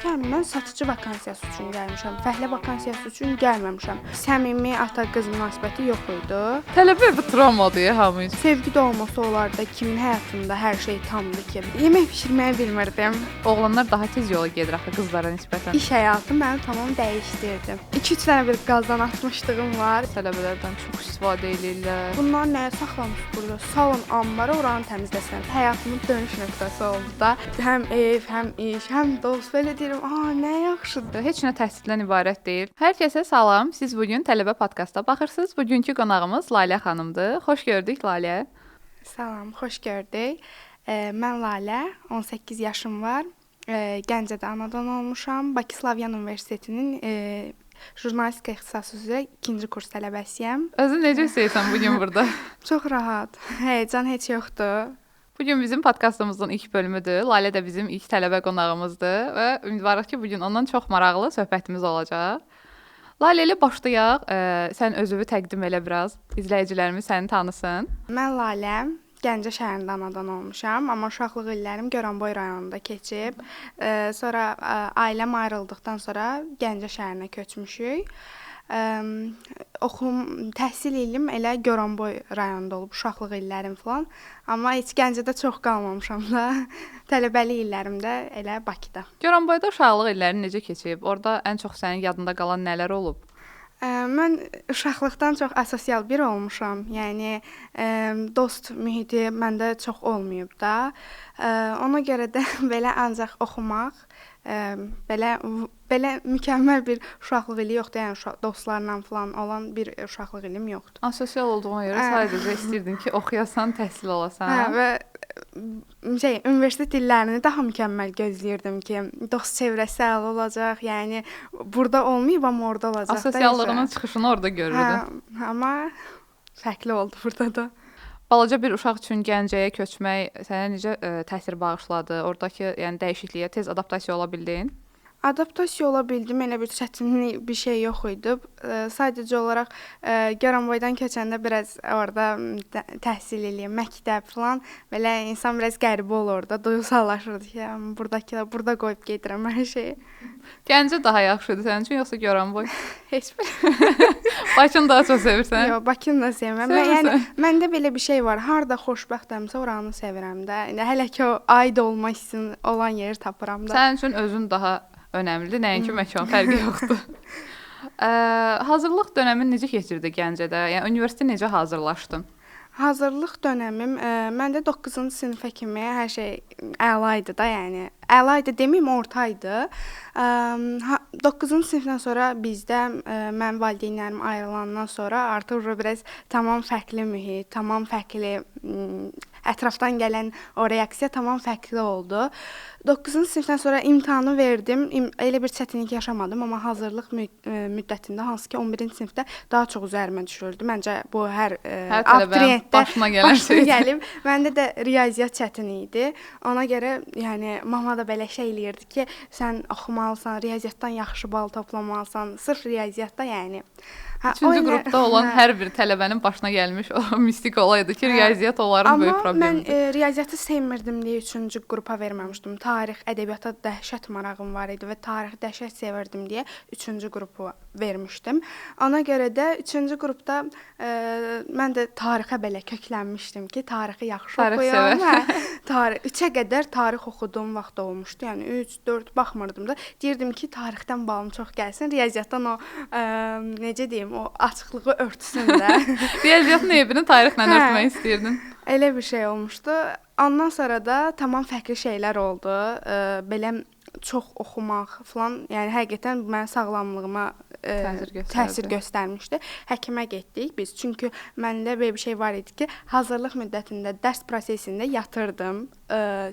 ki, mən satıcı vakansiyası üçün gəlmişəm, fəhlə vakansiyası üçün gəlməmişəm. Səmimi ata-qız münasibəti yox idi. Tələbə evi travmadır hamı üçün. Sevgi də olmasa olardı, kimin həyatında hər şey tamdır ki. Yemək bişirməyi bilmirdim. Oğlanlar daha tez yola gedir axı qızlara nisbətən. İş həyatı məni tamam dəyişdirdi. 2-3 dənə bir qazdan atmışlığım var. Tələbələrdən çox istifadə eləyirlər. Bunlar nəyə saxlamış burada? Salın ambara, oranı təmizləsin. Həyatımın dönüş nöqtəsi oldu da. Həm ev, həm iş, həm dost. Belə deyirəm, nə yaxşıdır. Heç nə təhsildən ibarət deyil. Hər kəsə salam. Siz bu gün Tələbə podkastda baxırsınız. Bugünkü qonağımız Lalə xanımdır. Xoş gördük Lalə. Salam, xoş gördük. Mən Lalə, 18 yaşım var. Gəncədə anadan olmuşam. Bakı Slavyan Universitetinin jurnalistika ixtisası üzrə 2-ci kurs tələbəsiyəm. Özün necə hiss edirsən bu gün burada? Çox rahat. Həyəcan heç yoxdur. Bu gün bizim podkastımızın ilk bölümüdür. Lalə də bizim ilk tələbə qonağımızdır və ümidvarıq ki, bu gün ondan çox maraqlı söhbətimiz olacaq. Lalə ilə başlayaq. Sən özünü təqdim elə biraz. İzləyicilərimiz səni tanısın. Mən Lalə, Gəncə şəhərində anadan olmuşam, amma uşaqlıq illərim Goranboy rayonunda keçib. Sonra ailəm ayrıldıqdan sonra Gəncə şəhərinə köçmüşük. Təhsil ilim elə Goranboy rayonunda olub, uşaqlıq illərim falan. Amma heç Gəncədə çox qalmamışam da. Tələbəlik illərimdə elə Bakıda. Goranboyda uşaqlıq illərin necə keçib? Orada ən çox sənin yadında qalan nələr olub? Mən uşaqlıqdan çox asosial biri olmuşam. Yəni dost mühiti məndə çox olmayıb da. Ona görə də belə ancaq oxumaq, belə mükəmməl bir uşaqlıq ili yoxdur. Yəni dostlarla falan olan bir uşaqlıq ilim yoxdur. Asosial olduğuna görə sadəcə istəyirdin ki, oxuyasan, təhsil alasan. Hə, və universitet illərini daha mükəmməl gözləyirdim ki, dost çevrəsi əla olacaq, yəni burada olmayıb, amma orada olacaq. Asosiallığının çıxışını orada görürdün. Hə, amma fərqli oldu burada da. Balaca bir uşaq üçün Gəncəyə köçmək sənə necə təsir bağışladı? Oradakı, yəni dəyişikliyə tez adaptasiya ola bildin? Adaptasiya ola bildim, elə bir çətinlik bir şey yox idi. Sadəcə olaraq Goranboydan köçəndə biraz orada təhsil eləyim, məktəb falan, belə insan biraz qəribə olur da, duyğusallaşırdı ki, buradakılar burada qoyub gedirəm hər şeyi. Gəncə daha yaxşı idi sənin üçün yoxsa Goranboy? Heç bir. Bakını daha çox sevirsən? Yox, Bakını da sevirəm. Yəni məndə belə bir şey var. Harda xoşbəxtəmsə oranı sevirəm də. İndi hələ ki o aid olma hissinin olan yeri tapıram da. Sənin üçün özün daha önəmlidir, nəinki məkan, fərqi yoxdur. Hazırlıq dönəmin necə keçirdi Gəncədə? Yəni universitetə necə hazırlaşdın? Hazırlıq dönəmim, məndə 9-cu sinifə kimi hər şey əla idi da, yəni əla idi deməyim, orta idi. 9-cu sinifdən sonra bizdə mən valideynlərim ayrılandan sonra artıq biraz tamam fərqli mühit, tamam fərqli ətrafdan gələn o reaksiya tamam fərqli oldu. 9-cu sinifdən sonra imtahanı verdim. Elə bir çətinlik yaşamadım, amma hazırlıq müddətində hansı ki 11-ci sinifdə daha çox üzərimə düşürdü. Məncə bu hər abituriyentdə başına gələn şeydir. Gəlib. Məndə də riyaziyyat çətin idi. Ona görə yəni mama da belə şey eləyirdi ki, sən oxumalısan, riyaziyyatdan yaxşı bal toplamalısan. Sırf riyaziyyatda yəni. Üçüncü qrupda olan hər bir tələbənin başına gəlmiş o mistik olaydı ki, riyaziyyat onların böyük problemidir. Amma mən riyaziyyatı sevmirdim deyə üçüncü qrupa verməmişdim. Tarix, ədəbiyyata dəhşət marağım var idi və tarixi dəhşət sevirdim deyə üçüncü qrupu vermişdim. Ona görə də üçüncü qrupda mən də tarixə belə köklənmişdim ki, tarixi yaxşı oxuyuram. Tarix 3-ə qədər tarix oxuduğum vaxt olmuşdu. Yəni 3, 4 baxmırdım da. Deyirdim ki, tarixdən balım çox gəlsin, riyaziyyatdan o necə deyim, o açıqlığı örtsün də. Riyaziyyatın eybini tarixlə örtmək istəyirdin. Elə bir şey olmuşdu. Ondan sonra da tamam fərqli şeylər oldu. Belə çox oxumaq falan, yəni həqiqətən mənim sağlamlığıma təsir göstərmişdi. Həkimə getdik biz. Çünki məndə belə bir şey var idi ki, hazırlıq müddətində dərs prosesində yatırdım.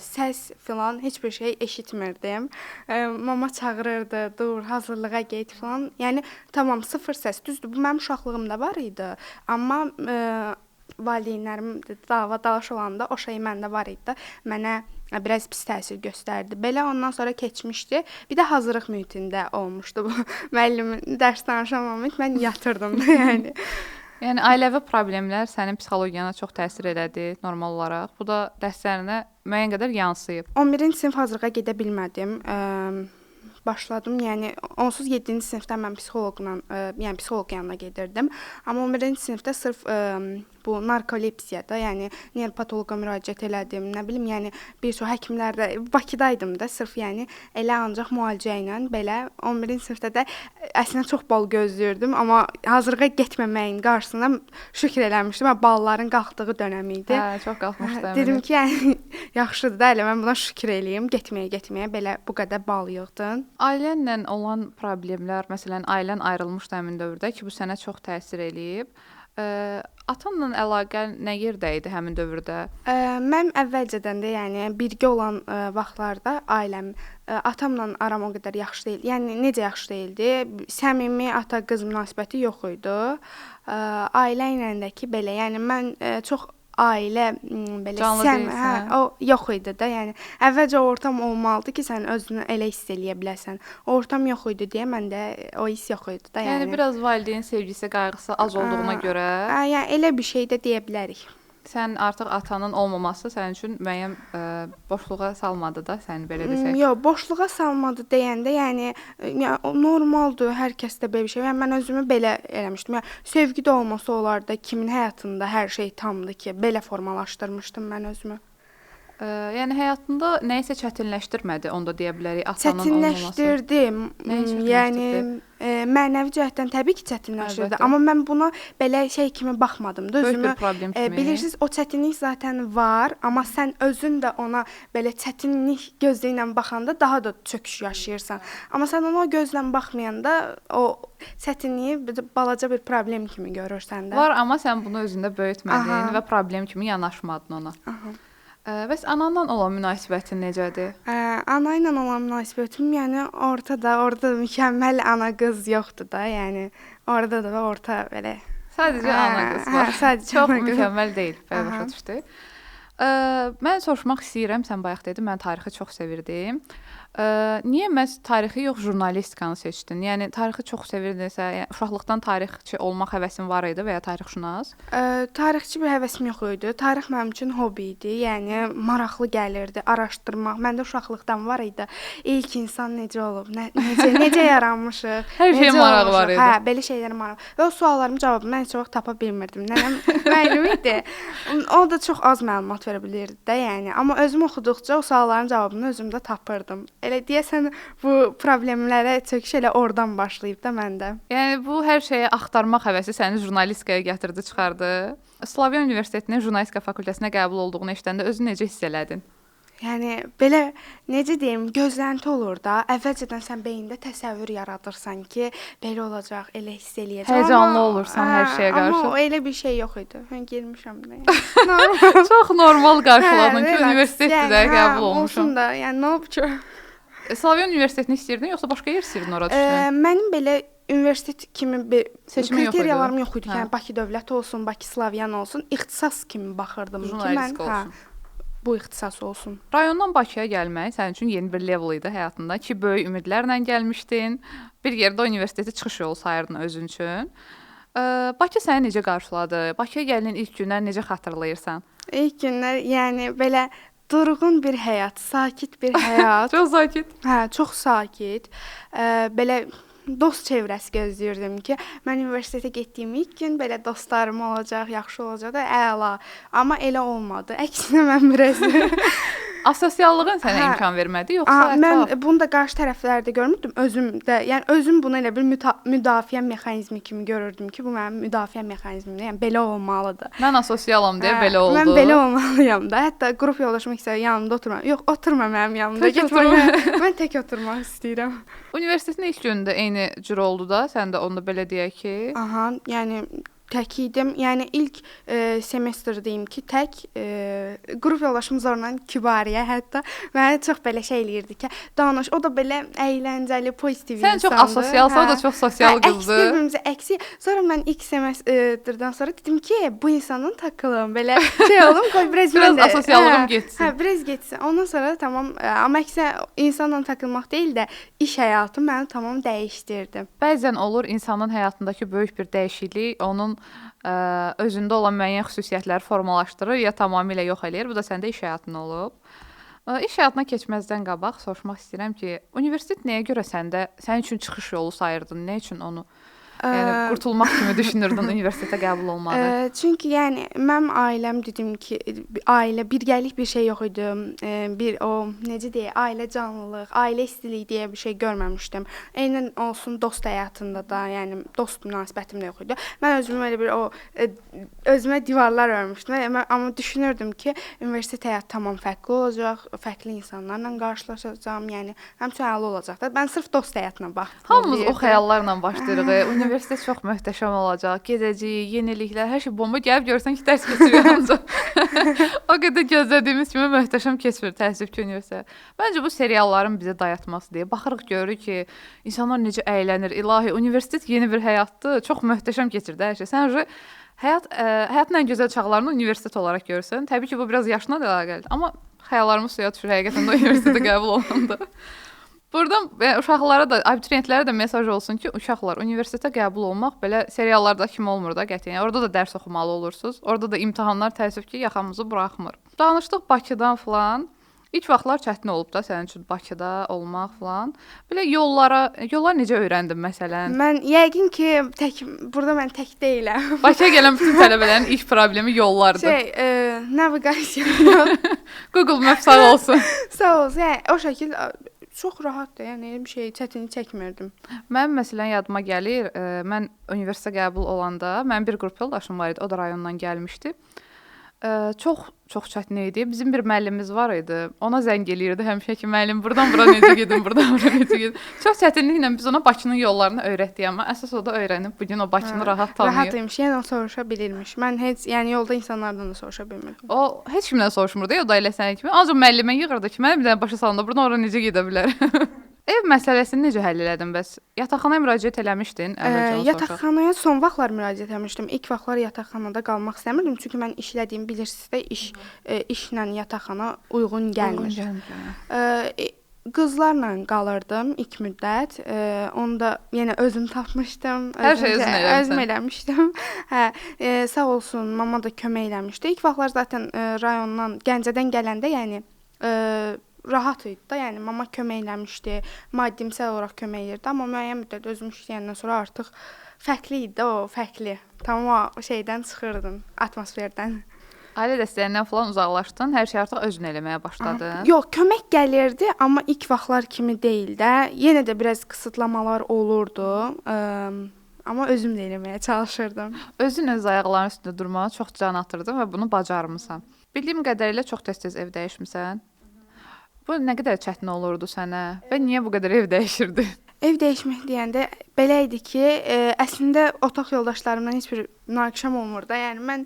Səs filan heç bir şey eşitmirdim. Mama çağırırdı, dur, hazırlığa get filan. Yəni tamam sıfır səs. Düzdür, bu mənim uşaqlığımda var idi. Amma valideynlərim dava dalaş olanda o şey məndə var idi. Mənə biraz pis təsir göstərdi. Belə ondan sonra keçmişdi. Bir də hazırlıq mühitində olmuşdu bu. Müəllimin dərs danışan moment mən yatırdım da yəni. Yəni ailəvi problemlər sənin psixologiyana çox təsir elədi normal olaraq. Bu da dərslərinə müəyyən qədər yansıyıb. 11-ci sinif hazırlığa gedə bilmədim. başladım. Yəni onsuz 7-ci sinifdən mən psixoloqla, yəni psixoloq yanına gedirdim. Amma 11-ci sinifdə sırf bu narkolepsiyada, yəni nevropatoloqa müraciət elədim. Nə bilim, yəni bir çox həkimlərdə Bakıdaydım da, sırf yəni elə ancaq müalicə ilə belə 11-ci sinifdə də əslində çox bal gözləyirdim, amma hazırlığa getməməyin qarşısında şükür eləmişdim. Mən balların qalxdığı dönəm idi. Hə, çox qalxmışdı. Dedim ki, yəni yaxşıdır da, elə mən buna şükür eləyim, getməyə belə bu qədər bal yığdın. Ailənlə olan problemlər, məsələn, ailən ayrılmışdı həmin dövrdə ki, bu sənə çox təsir eləyib. Atanla əlaqə nə yerdə idi həmin dövrdə? Mənim əvvəlcədən də, yəni birgə olan vaxtlarda ailəm, atamla aram o qədər yaxşı deyil. Yəni necə yaxşı deyildi? Səmimi ata-qız münasibəti yox idi. Ailə ilə də ki belə, yəni mən çox ailə belə hə, o yox idi də. Yəni əvvəlcə ortam olmalıdır ki, sən özünü elə hiss eləyə biləsən. Ortam yox idi deyə məndə o hiss yox idi da, yəni. Yəni biraz valideyn sevgisi, qayğısı az olduğuna görə. Yəni elə bir şey də deyə bilərik. Sən artıq atanın olmaması sənin üçün müəyyən boşluğa salmadı da səni, belə desək. Yox, boşluğa salmadı deyəndə, yəni normaldır, hər kəsdə belə bir şey. Yəni mən özümü belə eləmişdim. Yəni sevgi də olmasa olar da, kimin həyatında hər şey tamdır ki, belə formalaşdırmışdım mən özümü. Yəni həyatında nəyisə çətinləşdirmədi, onu da deyə bilərik, atanın olmaması. Çətinləşdirdi. Yəni mənəvi cəhətdən təbii ki, çətinləşdirdi. Əlbəttə. Amma mən buna belə şey kimi baxmadım da özümü. Böyük bir problem kimi. Bilirsiniz, o çətinlik zaten var, amma sən özün də ona belə çətinlik gözü ilə baxanda daha da çöküş yaşayırsan. Amma sən ona o gözlə baxmayanda o çətinliyi balaca bir problem kimi görürsən də. Var, amma sən bunu özündə böyütmədin və problem kimi yanaşmadın ona. Aha. Bəs ananla olan münasibətin necədir? Ana ilə olan münasibətim, yəni ortada, orada mükəmməl ana qız yoxdur da, yəni orada da orta belə. Sadəcə ana qız var. Hə, sadəcə çox mükəmməl deyil, belə başa düşdü. Mən soruşmaq istəyirəm, sən bayaq dedin, mən tarixi çox sevirdim. Niyə məhz tarixi yox, jurnalistikanı seçdin? Yəni tarixi çox sevirdinsə, yəni uşaqlıqdan tarixçi olmaq həvəsin var idi və ya tarixşünas? Tarixçi bir həvəsim yox idi. Tarix mənim üçün hobi idi. Yəni maraqlı gəlirdi araşdırmaq. Məndə uşaqlıqdan var idi. İlk insan necə olub, necə yaranmışıq? Hər şeyə maraq var idi. Hə, belə şeylərə maraq. Və o suallarımın cavabını mən heç vaxt tapa bilmirdim. Nənəm müəllim idi. O da çox az məlumat verə bilirdi də, yəni. Amma özüm oxuduqca o sualların cavabını özümdə tapırdım. Elə deyəsən bu problemlərə çöküş elə oradan başlayıb da məndə. Yəni bu hər şeyə axtarmaq həvəsi səni jurnalistikaya gətirdi, çıxardı. Slavyan Universitetinin jurnalistika fakültəsinə qəbul olduğunu eşidəndə özünü necə hiss elədin? Yəni belə necə deyim, gözlənti olur da. Əvvəlcədən sən beynində təsəvvür yaradırsan ki, belə olacaq, elə hiss eləyəcəm. Həyəcanlı olursan hər şeyə qarşı. Amma elə bir şey yox idi. Mən girmişəm də. Yəni. Çox normal qarşıladın ki, universitetdə də qəbul olmuşam. Olsun da, yəni nə olub ki? Slavyan Universitetini istəyirdin, yoxsa başqa yer istəyirdin ora düşdün? Mənim belə universitet kimi bir kriteriyalarım yox idi. Yəni Bakı Dövlət olsun, Bakı Slavyan olsun, ixtisas kimi baxırdım ki, mən bu ixtisas olsun. Rayondan Bakıya gəlmək sənin üçün yeni bir level idi həyatında ki, böyük ümidlərlə gəlmişdin. Bir yerdə universiteti çıxış yolu sayırdın özün üçün. Bakı səni necə qarşıladı? Bakıya gəldiyin ilk günlər necə xatırlayırsan? İlk günlər, yəni belə durğun bir həyat, sakit bir həyat. Çox sakit. Hə, çox sakit. Belə dost çevrəsi gözləyirdim ki, mən universitetə getdiyim ilk gün belə dostlarım olacaq, yaxşı olacaq da, əla. Amma elə olmadı. Əksinə mən biraz Asosiallığın sənə imkan vermədi, yoxsa ətraf? Mən bunu da qarşı tərəflərdə görmürdüm, özüm də. Yəni özüm bunu elə bir müdafiə mexanizmi kimi görürdüm ki, bu mənim müdafiə mexanizmimdir. Yəni belə olmalıdır. Mən asosialam deyə belə oldu. Mən belə olmalıyam da. Hətta qrup yoldaşım isə yanımda oturma. Yox, oturma mənim yanımda. Tək oturma. Mən tək oturmaq istəyirəm. Universitetin ilk günündə eyni cür oldu da, sən də onda belə deyək ki. Aha, yəni tək idim. Yəni ilk semestr deyim ki, tək qrup yoldaşım zorla Kübariyə hətta mənə çox belə şey eləyirdi ki, danış. O da belə əyləncəli, pozitiv insandı. Sən çox asosialsan, o da çox sosial qızdı. Əksi bir-birimizə əksi. Sonra mən ilk semestrdən sonra dedim ki, bu insanın takılım, belə şey olum, qoy biraz biraz asosiallığım getsin. Hə, biraz getsin. Ondan sonra tamam, amma əksinə insanla takılmaq deyil də iş həyatı məni tamam dəyişdirdi. Bəzən olur insanın həyatındakı böyük bir dəyişiklik onun özündə olan müəyyən xüsusiyyətləri formalaşdırır ya tamamilə yox eləyir. Bu da səndə iş həyatında olub. İş həyatına keçməzdən qabaq soruşmaq istəyirəm ki, universitet nəyə görə səndə sənin üçün çıxış yolu sayırdın? Nə üçün onu yəni qurtulmaq kimi düşünürdün universitetə qəbul olmağı? Çünki yəni mənim ailəm dedim ki, ailə birgəlik bir şey yox idi. Bir o necə deyək, ailə canlılıq, ailə istiliyi deyə bir şey görməmişdim. Eynən olsun dost həyatında da, yəni dost münasibətim də yox idi. Mən özümü elə bir o özümə divarlar örmüşdüm. Mən, amma düşünürdüm ki, universitet həyatı tamam fərqli olacaq, fərqli insanlarla qarşılaşacağam, yəni həmçinin əla olacaq da. Mən sırf dost həyatına baxdım. Hamımız o xəyallarla başlayırıq. Universitet çox möhtəşəm olacaq, gedəcəyik, yeniliklər, hər şey bomba. Gəlib görsən ki, dərs keçirir ancaq. O qədər gözlədiyimiz kimi möhtəşəm keçmir təəssüf ki, universitet. Məncə bu serialların bizə dayatması deyə. Baxırıq, görürük ki, insanlar necə əylənir. İlahi, universitet yeni bir həyatdır. Çox möhtəşəm keçir də hər şey. Sən həyatın ən gözəl çağlarını universitet olaraq görürsən. Təbii ki, bu biraz yaşına da əlaqəlidir. Amma xəyallarımız suya düşür həqiqətən də universitetə qəbul olanda. Buradan yəni, uşaqlara da, abituriyentlərə də mesaj olsun ki, uşaqlar, universitetə qəbul olmaq belə seriallarda kimi olmur da qətiyyən. Yəni, orada da dərs oxumalı olursunuz. Orada da imtahanlar təəssüf ki, yaxamızı buraxmır. Danışdıq Bakıdan filan. İlk vaxtlar çətin olub da sənin üçün Bakıda olmaq filan. Belə yollar necə öyrəndin məsələn? Mən yəqin ki, burada mən tək deyiləm. Bakıya gələn bütün tələbələrin ilk problemi yollardır. Naviqasiya. Google Maps sağ olsun. Sağ olsun. Yəni o şəkil çox rahatdır. Yəni elə bir şey çətinlik çəkmirdim. Mənim məsələn yadıma gəlir, mən universitetə qəbul olanda mənim bir qrup yoldaşım var idi, o da rayondan gəlmişdi. Çox çətin idi. Bizim bir müəllimimiz var idi. Ona zəng eləyirdi həmişə ki, müəllim burdan bura necə gedim, burdan bura necə gedim. Çox çətinliklə biz ona Bakının yollarını öyrətdik, amma əsas o da öyrənib bu gün o Bakını rahat tanıyır. Rahat imiş. Yəni o soruşa bilirmiş. Mən heç yəni yolda insanlardan da soruşa bilmirdim. O heç kimdən soruşmurdu, o da elə sənin kimi. Ancaq müəllimə yığırdı ki, mənim bir dənə başa salanda burdan ora necə gedə bilərəm. Ev məsələsini necə həll elədin bəs? Yataqxanaya müraciət eləmişdin? Yataqxanaya son vaxtlar müraciət eləmişdim. İlk vaxtlar yataqxanada qalmaq istəmirdim, çünki mən işlədiyim bilirsiniz də işlə yataqxana uyğun gəlmir. Qızlarla qalırdım ilk müddət. Onu da yenə özüm tapmışdım. Hər şey özün eləmişsən. Özüm eləmişdim. Hə, sağ olsun, mama da kömək eləmişdi. İlk vaxtlar zaten rayondan, Gəncədən gələndə, yəni rahat idi da, yəni mama kömək eləmişdi, maddimsel olaraq kömək elirdi, amma müəyyən müddət özüm işləyəndən sonra artıq fərqli idi o, fərqli. Tamam o şeydən çıxırdın, atmosferdən. Ailə dəstəyindən falan uzaqlaşdın, hər şey artıq özün eləməyə başladın. Yox, kömək gəlirdi, amma ilk vaxtlar kimi deyil də. Yenə də biraz qısıtlamalar olurdu. Amma özüm də eləməyə çalışırdım. Özün öz ayaqlarının üstündə durmağa çox can atırdın və bunu bacarmısan. Bildiyim qədərilə çox tez-tez ev dəyişmisən. Bu nə qədər çətin olurdu sənə və niyə bu qədər ev dəyişirdin? Ev dəyişmək deyəndə belə idi ki, əslində otaq yoldaşlarımdan heç bir münaqişəm olmur da. Yəni mən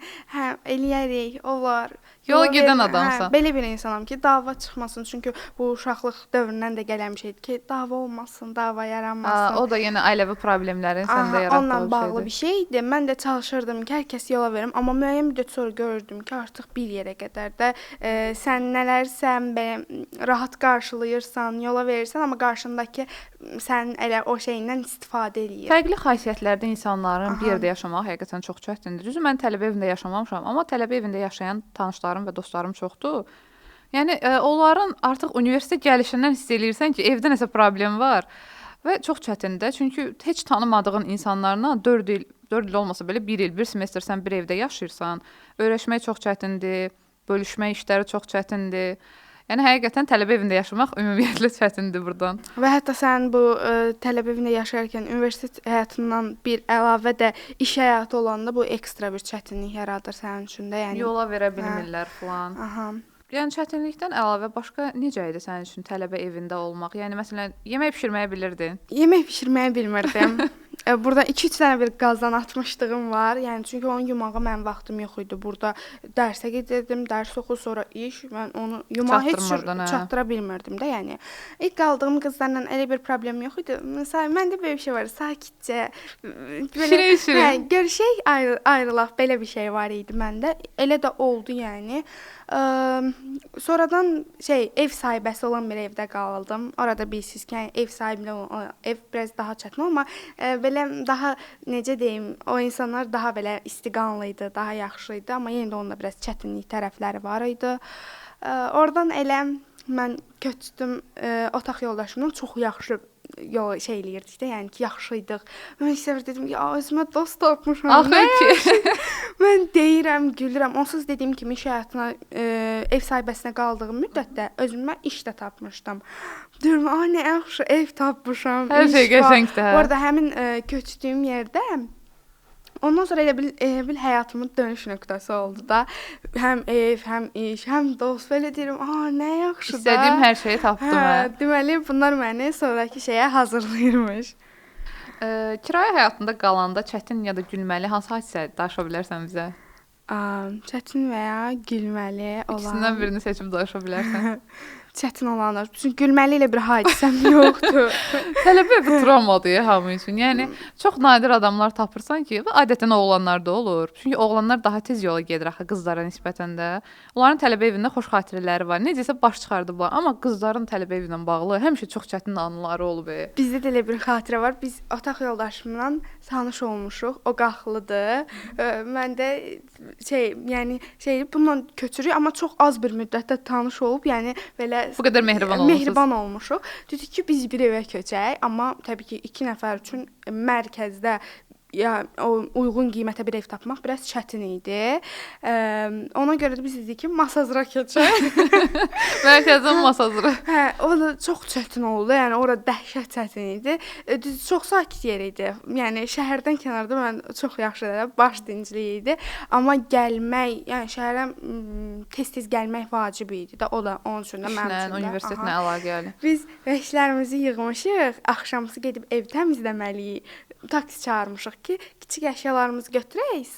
eləyərik, olar. Yola gedən adamsan. Belə bir insanam ki, dava çıxmasın. Çünki bu uşaqlıq dövründən də gələn bir şeydir ki, dava olmasın, dava yaranmasın. O da yenə ailəvi problemlərin səndə yaratdığı bir şeydir. Onunla bağlı bir şeydi. Mən də çalışırdım ki, hər kəs yola verim, amma müəyyən müddət sonra görürdüm ki, artıq bir yerə qədər də sən nələrsən, belə rahat qarşılayırsan, yola verirsən, amma qarşındakı sənin elə o şeyindən istifadə eləyir. Fərqli xasiyyətlərdə insanların bir yerdə yaşamaq həqiqətən çox çətindir. Düzü, mən tələbə evində yaşamamışam, amma tələbə evində yaşayan tanışlarım və dostlarım çoxdur. Yəni onların artıq universitet gəlişindən hiss eləyirsən ki, evdə nəsə problem var və çox çətindir. Çünki heç tanımadığın insanlarla 4 il, 4 il olmasa belə 1 il, bir semestr sən bir evdə yaşayırsan. Öyrəşmək çox çətindir, bölüşmək işləri çox çətindir. Yəni həqiqətən tələbə evində yaşamaq ümumiyyətlə çətindir burdan. Və hətta sən bu tələbə evində yaşayarkən universitet həyatından bir əlavə də iş həyatı olanda bu ekstra bir çətinlik yaradır sənin üçün də. Yəni yola verə bilmirlər filan. Aha. Yəni çətinlikdən əlavə başqa necə idi sənin üçün tələbə evində olmaq? Yəni məsələn yemək bişirməyi bilirdin? Yemək bişirməyi bilmirdim. Burada 2-3 dənə bir qazan atmışlığım var. Yəni çünki onu yumağa mənim vaxtım yox idi. Burada dərsə gedirdim, dərs oxu, sonra iş. Mən onu yumağa heç çatdıra bilmirdim də, yəni. İlk qaldığım qızlarla elə bir problem yox idi. Məsələn, məndə belə bir şey var, sakitcə belə şirin. Hə, görüşək, ayrılaq, belə bir şey var idi məndə. Elə də oldu, yəni. Sonradan ev sahibəsi olan bir evdə qaldım. Orada bilirsiniz ki, yəni ev sahibli olan ev biraz daha çətin, amma belə daha necə deyim, o insanlar daha belə istiqanlı idi, daha yaxşı idi, amma yenə də onda biraz çətinlik tərəfləri var idi. Oradan elə Mən köçdüm otaq yoldaşımla çox yaxşı şey eləyirdik də, yəni ki, yaxşı idik. Mən isə dedim ki, özümə dost tapmışam. Axır ki. Mən deyirəm, gülürəm. Onsuz dediyim kimi iş həyatına, ev sahibəsinə qaldığım müddətdə özümə iş də tapmışdım. Deyirəm, nə yaxşı ev tapmışam. Hər şey qəşəngdir. Bu arada həmin köçdüyüm yerdə ondan sonra elə bil həyatımın dönüş nöqtəsi oldu da. Həm ev, həm iş, həm dost. Belə deyirəm, nə yaxşı da. İstədiyim hər şeyi tapdım. Hə, deməli bunlar məni sonrakı şeyə hazırlayırmış. Kirayə həyatında qalanda çətin ya da gülməli hansı hadisə danışa bilərsən bizə? Çətin və ya gülməli olan. İkisindən birini seçib danışa bilərsən. Çətin olanlar. Çünki gülməli ilə bir hadisəm yoxdur. Tələbə evi travmadır hamı üçün. Yəni çox nadir adamlar tapırsan ki, və adətən oğlanlarda olur. Çünki oğlanlar daha tez yola gedir axı qızlara nisbətən də. Onların tələbə evində xoş xatirələri var. Necəsə baş çıxardıblar. Amma qızların tələbə evi ilə bağlı həmişə çox çətin anları olub. Bizdə də elə bir xatirə var. Biz otaq yoldaşımla tanış olmuşuq. O qaxlıdır. Mən də bununla köçürük, amma çox az bir müddətdə tanış olub, yəni belə bu qədər mehriban olmuşuq. Mehriban olmuşuq. Dedik ki, biz bir evə köçək, amma təbii ki, 2 nəfər üçün mərkəzdə ya o uyğun qiymətə bir ev tapmaq biraz çətin idi. Ona görə də biz dedik ki, Masazıra köçək. Mərkəzdən Masazıra. Hə, o da çox çətin oldu. Yəni ora dəhşət çətin idi. Düz çox sakit yer idi. Yəni şəhərdən kənarda mən çox yaxşı edirəm, baş dincliyi idi. Amma gəlmək, yəni şəhərə tez-tez gəlmək vacib idi də. O da onun üçün də mənim üçün də. Universitetlə əlaqəli. Biz vəşlərimizi yığmışıq, axşamüstü gedib ev təmizləməliyik. Taksi çağırmışıq ki, kiçik əşyalarımızı götürək,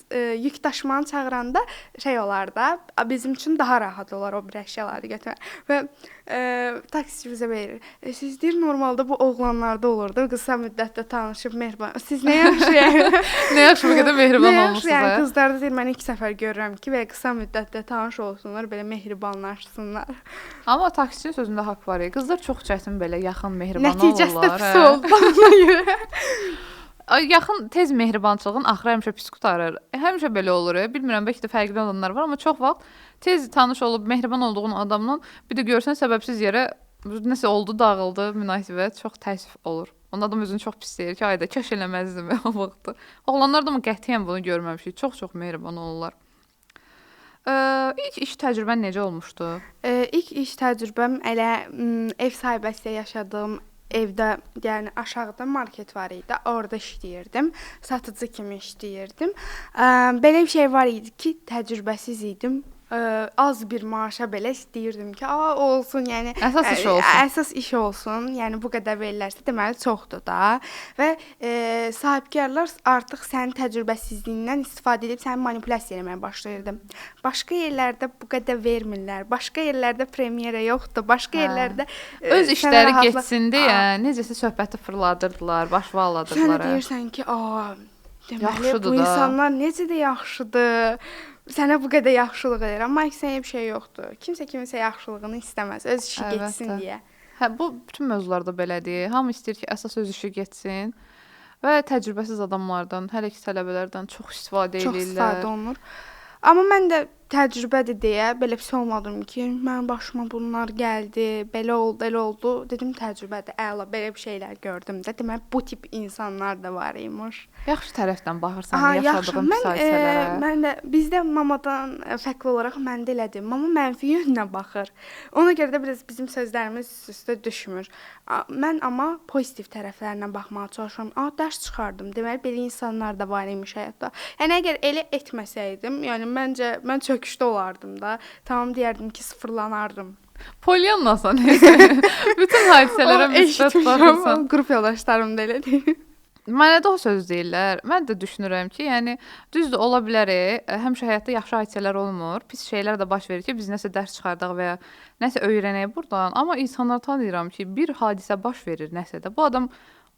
yük daşımanı çağıranda şey olar da, bizim üçün daha rahat olar o bir əşyaları götürmək. Və taksiçi bizə verir. Siz deyir, normalda bu oğlanlarda olurdu, qısa müddətdə tanışıb mehriban. Siz nə yaxşı yəni. Nə yaxşı bu qədər mehriban olmusunuz. Yəni qızlarda deyir, mən ilk səfər görürəm ki, belə qısa müddətdə tanış olsunlar, belə mehribanlaşsınlar. Amma taksiçinin sözündə haqq var. Qızlar çox çətin belə yaxın mehriban olurlar. Nəticəsi də pis oldu ona görə. Yaxın tez mehribançılığın axırı həmişə pis qurtarır. Həmişə belə olur. Bilmirəm, bəlkə də fərqli olanlar var, amma çox vaxt tez tanış olub mehriban olduğun adamla bir də görsən səbəbsiz yerə nəsə oldu, dağıldı münasibət, çox təəssüf olur. Onda adam özünü çox pis deyir ki, ayda kaş eləməzdim o vaxtı. Oğlanlar da mı qətiyyən bunu görməmişik. Çox-çox mehriban olurlar. İlk iş təcrübən necə olmuşdu? İlk iş təcrübəm elə ev sahibəsi ilə yaşadığım evdə, yəni aşağıda market var idi. Orada işləyirdim. Satıcı kimi işləyirdim. Belə bir şey var idi ki, təcrübəsiz idim. Az bir maaşa belə istəyirdim ki, olsun, yəni əsas iş olsun. Əsas iş olsun. Yəni bu qədər verirlərsə deməli çoxdur da. Və sahibkarlar artıq sənin təcrübəsizliyindən istifadə edib səni manipulyasiya eləməyə başlayırdı. Başqa yerlərdə bu qədər vermirlər. Başqa yerlərdə premyera yoxdur. Başqa yerlərdə öz işləri getsin deyə necəsə söhbəti fırladırdılar, başvaladırdılar. Sən deyirsən ki, deməli bu insanlar necə də yaxşıdır. Sənə bu qədər yaxşılıq edir, amma əksinə bir şey yoxdur. Kimsə kiminsə yaxşılığını istəməz, öz işi getsin deyə. Hə, bu bütün mövzularda belədir. Hamı istəyir ki, əsas öz işi getsin və təcrübəsiz adamlardan, hələ ki tələbələrdən çox istifadə eləyirlər. Çox istifadə olunur. Amma mən də təcrübədir deyə belə pis olmadım ki, mənim başıma bunlar gəldi, belə oldu, elə oldu. Dedim təcrübədir, əla, belə bir şeylər gördüm də. Deməli bu tip insanlar da var imiş. Yaxşı tərəfdən baxırsan yaşadığın pis hadisələrə. Mən də bizdə mamadan fərqli olaraq məndə elədir. Mama mənfi yöndən baxır. Ona görə də biraz bizim sözlərimiz üst-üstə düşmür. Mən amma pozitiv tərəflərinə baxmağa çalışıram. Dərs çıxardım. Deməli belə insanlar da var imiş həyatda. Yəni əgər elə etməsəydim, yəni məncə mən çöküşdə olardım da. Tamam deyərdim ki, sıfırlanardım. Polyannasan necə? Bütün hadisələrə müsbət baxırsan. Qrup yoldaşlarım da elə deyir. Mənə də o söz deyirlər. Mən də düşünürəm ki, yəni düzdür ola bilər, həmişə həyatda yaxşı hadisələr olmur. Pis şeylər də baş verir ki, biz nəsə dərs çıxardaq və ya nəsə öyrənək burdan. Amma insanlar tanıyıram ki, bir hadisə baş verir nəsə də. Bu adam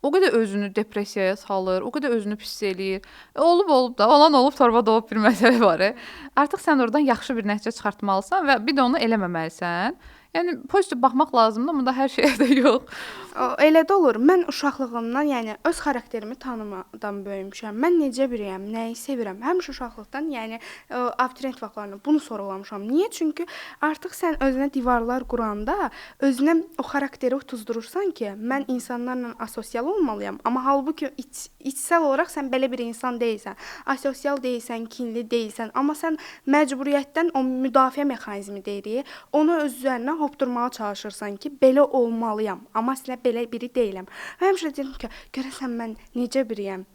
o qədər özünü depressiyaya salır, o qədər özünü pis eləyir. Olub da, olan olub, torba dolub bir məsələ var. Artıq sən oradan yaxşı bir nəticə çıxartmalısan və bir də onu eləməməlisən. Yəni pozitiv baxmaq lazımdır, amma da hər şeyə də yox. Elə də olur. Mən uşaqlığımdan, yəni öz xarakterimi tanımadan böyümüşəm. Mən necə biriyəm, nəyi sevirəm? Həmişə uşaqlıqdan, yəni abituriyent vaxtlarında bunu sorğulamışam. Niyə? Çünki artıq sən özünə divarlar quranda özünə o xarakteri otuzdurursan ki, mən insanlarla asosial olmalıyam, amma halbuki içsel olaraq sən belə bir insan deyilsən. Asosial deyilsən, kinli deyilsən, amma sən məcburiyyətdən o müdafiə mexanizmi deyirik, onu öz üzərinə hopdurmağa çalışırsan ki, belə olmalıyam, amma əslində belə biri deyiləm. Mən həmişə deyirəm ki, görəsən mən necə biriyəm?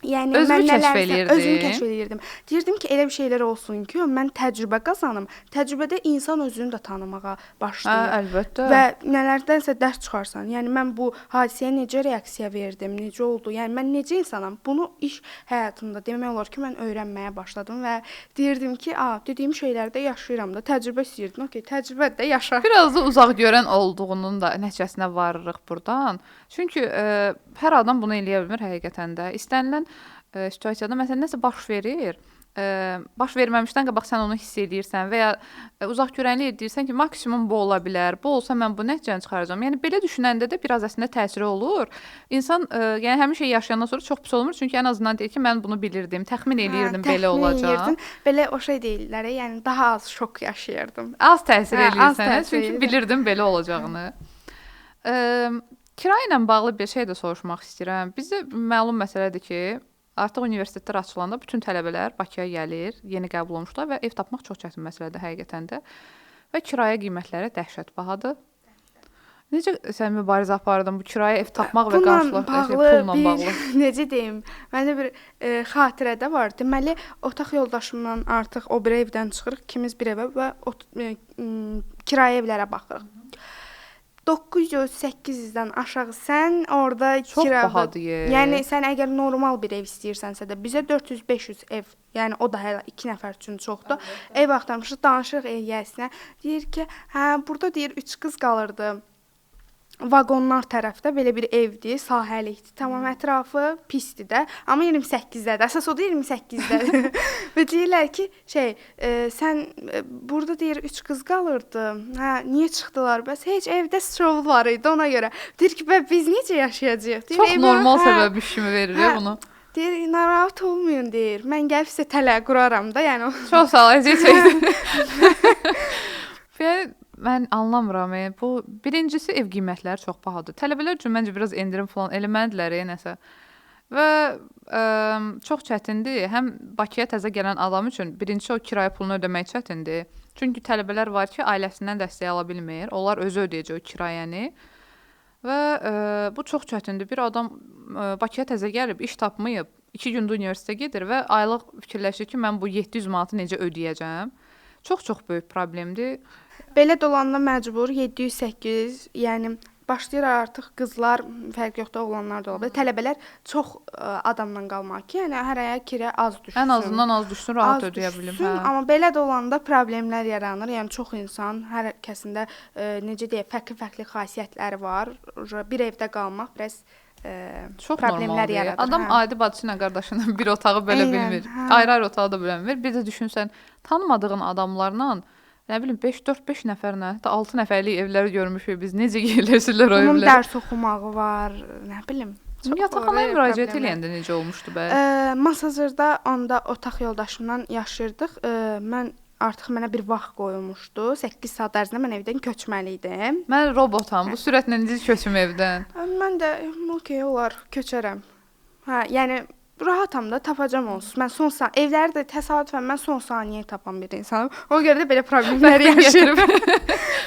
Yəni özümü kəşf eləyirdim. Özümü kəşf eləyirdim. Deyirdim ki, elə bir şeylər olsun ki, mən təcrübə qazanım. Təcrübədə insan özünü də tanımağa başlayır. Hə, əlbəttə. Və nələrdənsə dərs çıxarsan. Yəni mən bu hadisəyə necə reaksiya verdim, necə oldu? Yəni mən necə insanam? Bunu iş həyatımda demək olar ki, mən öyrənməyə başladım və deyirdim ki, dediyim şeylərdə yaşayıram da, təcrübə istəyirdim. Okey, təcrübə də yaşa. Biraz da uzaq görən olduğunun da nəticəsinə varırıq burdan. Çünki hər adam bunu eləyə bilmir həqiqətən də. İstənilən situasiyada məsələn nəsə baş verir, baş verməmişdən qabaq sən onu hiss edirsən və ya uzaq görənlik edirsən ki, maksimum bu ola bilər, bu olsa mən bu nəticəni çıxaracağam. Yəni belə düşünəndə də biraz əslində təsiri olur. İnsan yəni həmin şeyi yaşayandan sonra çox pis olmur, çünki ən azından deyir ki, mən bunu bilirdim, təxmin eləyirdim, belə olacaq. Belə o şey deyirlər, yəni daha az şok yaşayırdım. Az təsir eləyir sənə, çünki bilirdim belə olacağını. Kirayə ilə bağlı bir şey də soruşmaq istəyirəm. Bizdə məlum məsələdir ki, artıq universitetlər açılanda bütün tələbələr Bakıya gəlir, yeni qəbul olmuşlar və ev tapmaq çox çətin məsələdir həqiqətən də. Və kirayə qiymətləri dəhşət bahadır. Necə sən mübarizə apardın bu kirayə ev tapmaq və qarşılıq pulla bağlı? Necə deyim? Məndə bir xatirə də var. Deməli, otaq yoldaşımla artıq o bir evdən çıxırıq, ikimiz bir evə və kirayə evlərə baxırıq. 900-800-dən aşağı sən orada çox bahadır. Yəni sən əgər normal bir ev istəyirsənsə də bizə 400-500 ev, yəni o da hələ 2 nəfər üçün çoxdur. Ev axtarmışıq, danışırıq ev yəsinə. Deyir ki, hə burada deyir 3 qız qalırdı. Vaqonlar tərəfdə belə bir evdir, sahəlikdir. Tamam, ətrafı pisdir də, amma 28-dədir. Əsas odur 28-dədir. Və deyirlər ki, sən burada deyir 3 qız qalırdı. Hə, niyə çıxdılar? Bəs heç evdə şov var idi ona görə. Deyir ki, bə biz necə yaşayacağıq? Deyir, çox normal səbəbmiş kimi verir bunu. Deyir, narahat olmayın deyir. Mən gəlib sizə tələ quraram da, yəni. Çox sağ ol, əziyyət çəkdin. Yəni mən anlamıram. Bu birincisi ev qiymətləri çox bahadır. Tələbələr üçün məncə biraz endirim falan eləməlidirlər nəsə. Və çox çətindir. Həm Bakıya təzə gələn adam üçün birincisi o kirayə pulunu ödəmək çətindir. Çünki tələbələr var ki, ailəsindən dəstək ala bilmir. Onlar özü ödəyəcək o kirayəni. Və bu çox çətindir. Bir adam Bakıya təzə gəlib, iş tapmayıb, 2 gündə universitetə gedir və aylıq fikirləşir ki, mən bu 700 manatı necə ödəyəcəm? Çox-çox böyük problemdir. Belə dolanda məcbur 700-800, yəni başlayır artıq qızlar, fərq yoxdur, oğlanlar da ola bilər. Tələbələr çox adamla qalmaq ki, yəni hər aya kirə az düşsün. Ən azından az düşsün, rahat ödəyə bilim. Hə. Amma belə də olanda problemlər yaranır. Yəni çox insan, hər kəsində necə deyək, fərqli-fərqli xasiyyətləri var. Bir evdə qalmaq biraz çox problemlər yaradır. Adam adi bacısı ilə qardaşının bir otağı belə bilmir. Ayrı-ayrı otağı da belə bilmir. Bir də düşünsən, tanımadığın adamlarla nə bilim 5-4-5 nəfərlə, hətta 6 nəfərlik evləri görmüşük biz. Necə yerləşirlər o evlərə? Bunun dərs oxumağı var, nə bilim. Yataqxanaya müraciət eləyəndə necə olmuşdu bə? Masazırda onda otaq yoldaşımla yaşayırdıq. Mən artıq mənə bir vaxt qoyulmuşdu. 8 saat ərzində mən evdən köçməli idim. Mən robotam. Bu sürətlə necə köçüm evdən? Mən də okey olar, köçərəm. Hə, yəni rahatam da, tapacam onsuz. Mən son evləri də təsadüfən mən son saniyə tapan bir insanam. Ona görə də belə problemlər yaşayıram.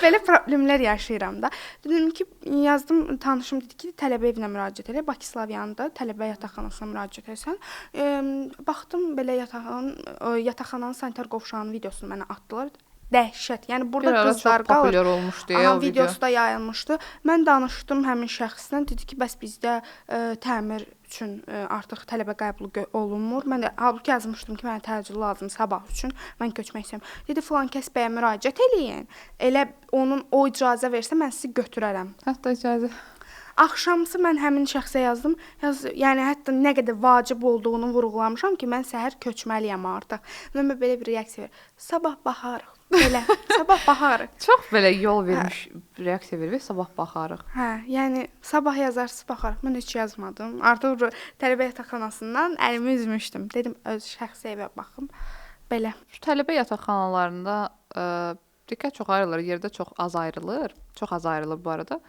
Belə problemlər yaşayıram da. Dedim ki, yazdım, tanışım dedi ki, tələbə evinə müraciət elə. Bakı Slavyanında tələbə yataqxanasına müraciət etsən. Baxdım belə yataqxananın sanitar qovşağının videosunu mənə atdılar. Dəhşət. Yəni burada bir qızlar qalır. Populyar olmuşdu ya o video. Videosu da yayılmışdı. Mən danışdım həmin şəxslə. Dedi ki, bəs bizdə təmir üçün artıq tələbə qəbulu olunmur. Mən də halbuki yazmışdım ki, mənə təcil lazım sabah üçün. Mən köçmək istəyirəm. Dedi, filan kəs bəyə müraciət eləyin. Elə onun o icazə versə mən sizi götürərəm. Hətta icazə. Axşamsı mən həmin şəxsə yazdım. Yəni hətta nə qədər vacib olduğunu vurğulamışam ki, mən səhər köçməliyəm artıq. Mənə belə bir reaksiya ver. Sabah baxarıq. Belə, sabah baxarıq. Çox belə yol vermiş, reaksiya vermiş, sabah baxarıq. Hə, yəni sabah yazarsınız, baxarıq. Mən heç yazmadım. Artıq tələbə yataqxanasından əlimi üzmüşdüm. Dedim öz şəxsi evə baxım. Belə. Şu tələbə yataqxanalarında diqqət çox ayrılır, yerdə çox az ayrılır. Çox az ayrılır bu arada.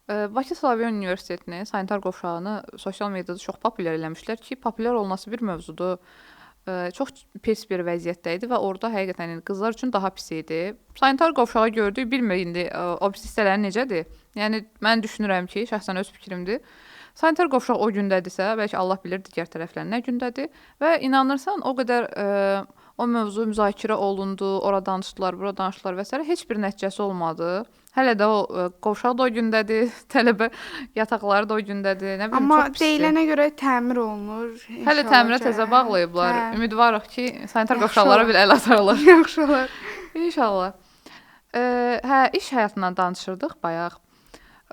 Bakı Slavyan Universitetinin sanitar qovşağını sosial mediada çox populyar eləmişlər ki, populyar olması bir mövzudur. Çox pis bir vəziyyətdə idi və orada həqiqətən yəni qızlar üçün daha pis idi. Sanitar qovşağı gördük, bilmir indi o birisi hissələri necədir. Yəni mən düşünürəm ki, şəxsən öz fikrimdir. Sanitar qovşaq o gündədirsə, bəlkə Allah bilir digər tərəflər nə gündədir və inanırsan o qədər o mövzu müzakirə olundu, ora danışdılar, bura danışdılar və s. heç bir nəticəsi olmadı. Hələ də o qovşaq da o gündədir, tələbə yataqları da o gündədir. Nə bilim, amma çox pisdir. Deyilənə görə təmir olunur. Hələ təmirə təzə bağlayıblar. Hə. Ümidvarıq ki, sanitar qovşaqlara bir əl atarlar. Yaxşı olar. İnşallah. Hə, iş həyatından danışırdıq bayaq.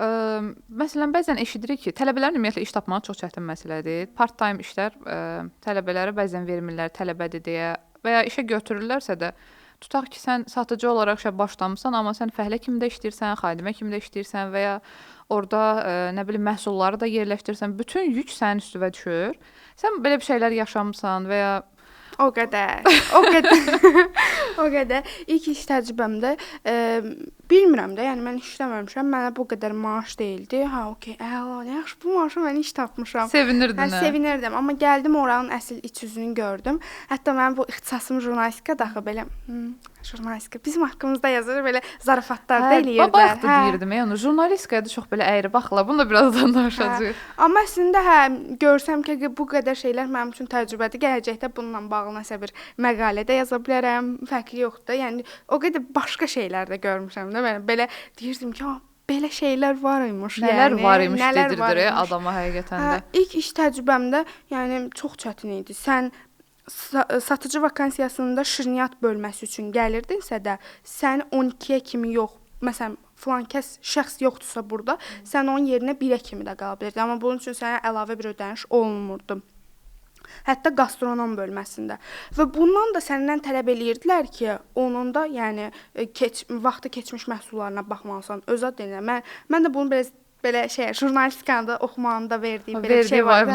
Məsələn, bəzən eşidirik ki, tələbələrin ümumiyyətlə iş tapmağı çox çətin məsələdir. Part-time işlər tələbələrə bəzən vermirlər, tələbədir deyə və ya işə götürürlərsə də, tutaq ki, sən satıcı olaraq işə başlamısan, amma sən fəhlə kimi də işləyirsən, xadimə kimi də işləyirsən və ya orada nə bilim məhsulları da yerləşdirirsən, bütün yük sənin üstünə düşür. Sən belə bir şeylər yaşamısan və ya o qədər, o qədər, o qədər. İlk iş təcrübəmdə bilmirəm də, yəni mən işləməmişəm, mənə bu qədər maaş deyildi. Ha, okey, əla, nə yaxşı, bu maaşa mən iş tapmışam. Sevinirdin, hə? Sevinirdim, amma gəldim oranın əsl iç üzünü gördüm. Hətta mənim bu ixtisasım jurnalistika daxı belə, jurnalistika bizim haqqımızda yazır, belə zarafatlar da eləyirdilər. Bayaq da deyirdim, onu jurnalistikaya da çox belə əyri baxırlar. Bunu da birazdan danışacağıq. Hə. Amma əslində hə, görsəm ki, bu qədər şeylər mənim üçün təcrübədir. Gələcəkdə bununla bağlı nəsə bir məqalə də yaza bilərəm, fərqi yoxdur. Yəni o qədər başqa şeylər də görmüşəm də. Mən belə deyirdim ki, belə şeylər var imiş. Nələr yəni, var imiş dedirdir adama həqiqətən də. Hə, ilk iş təcrübəmdə yəni çox çətin idi. Sən satıcı vakansiyasında şirniyyat bölməsi üçün gəlirdinsə də, sən 12-yə kimi yox, məsələn, filan kəs şəxs yoxdursa burada, sən onun yerinə 1-ə kimi də qala bilirdin. Amma bunun üçün sənə əlavə bir ödəniş olunmurdu. Hətta gastronom bölməsində. Və bundan da səndən tələb eləyirdilər ki, onun da, yəni vaxtı keçmiş məhsullarına baxmalısan. Öz ad deyilən. Mən də bunu belə şey, jurnalistikanı da oxumağında verdiyi belə bir şey var.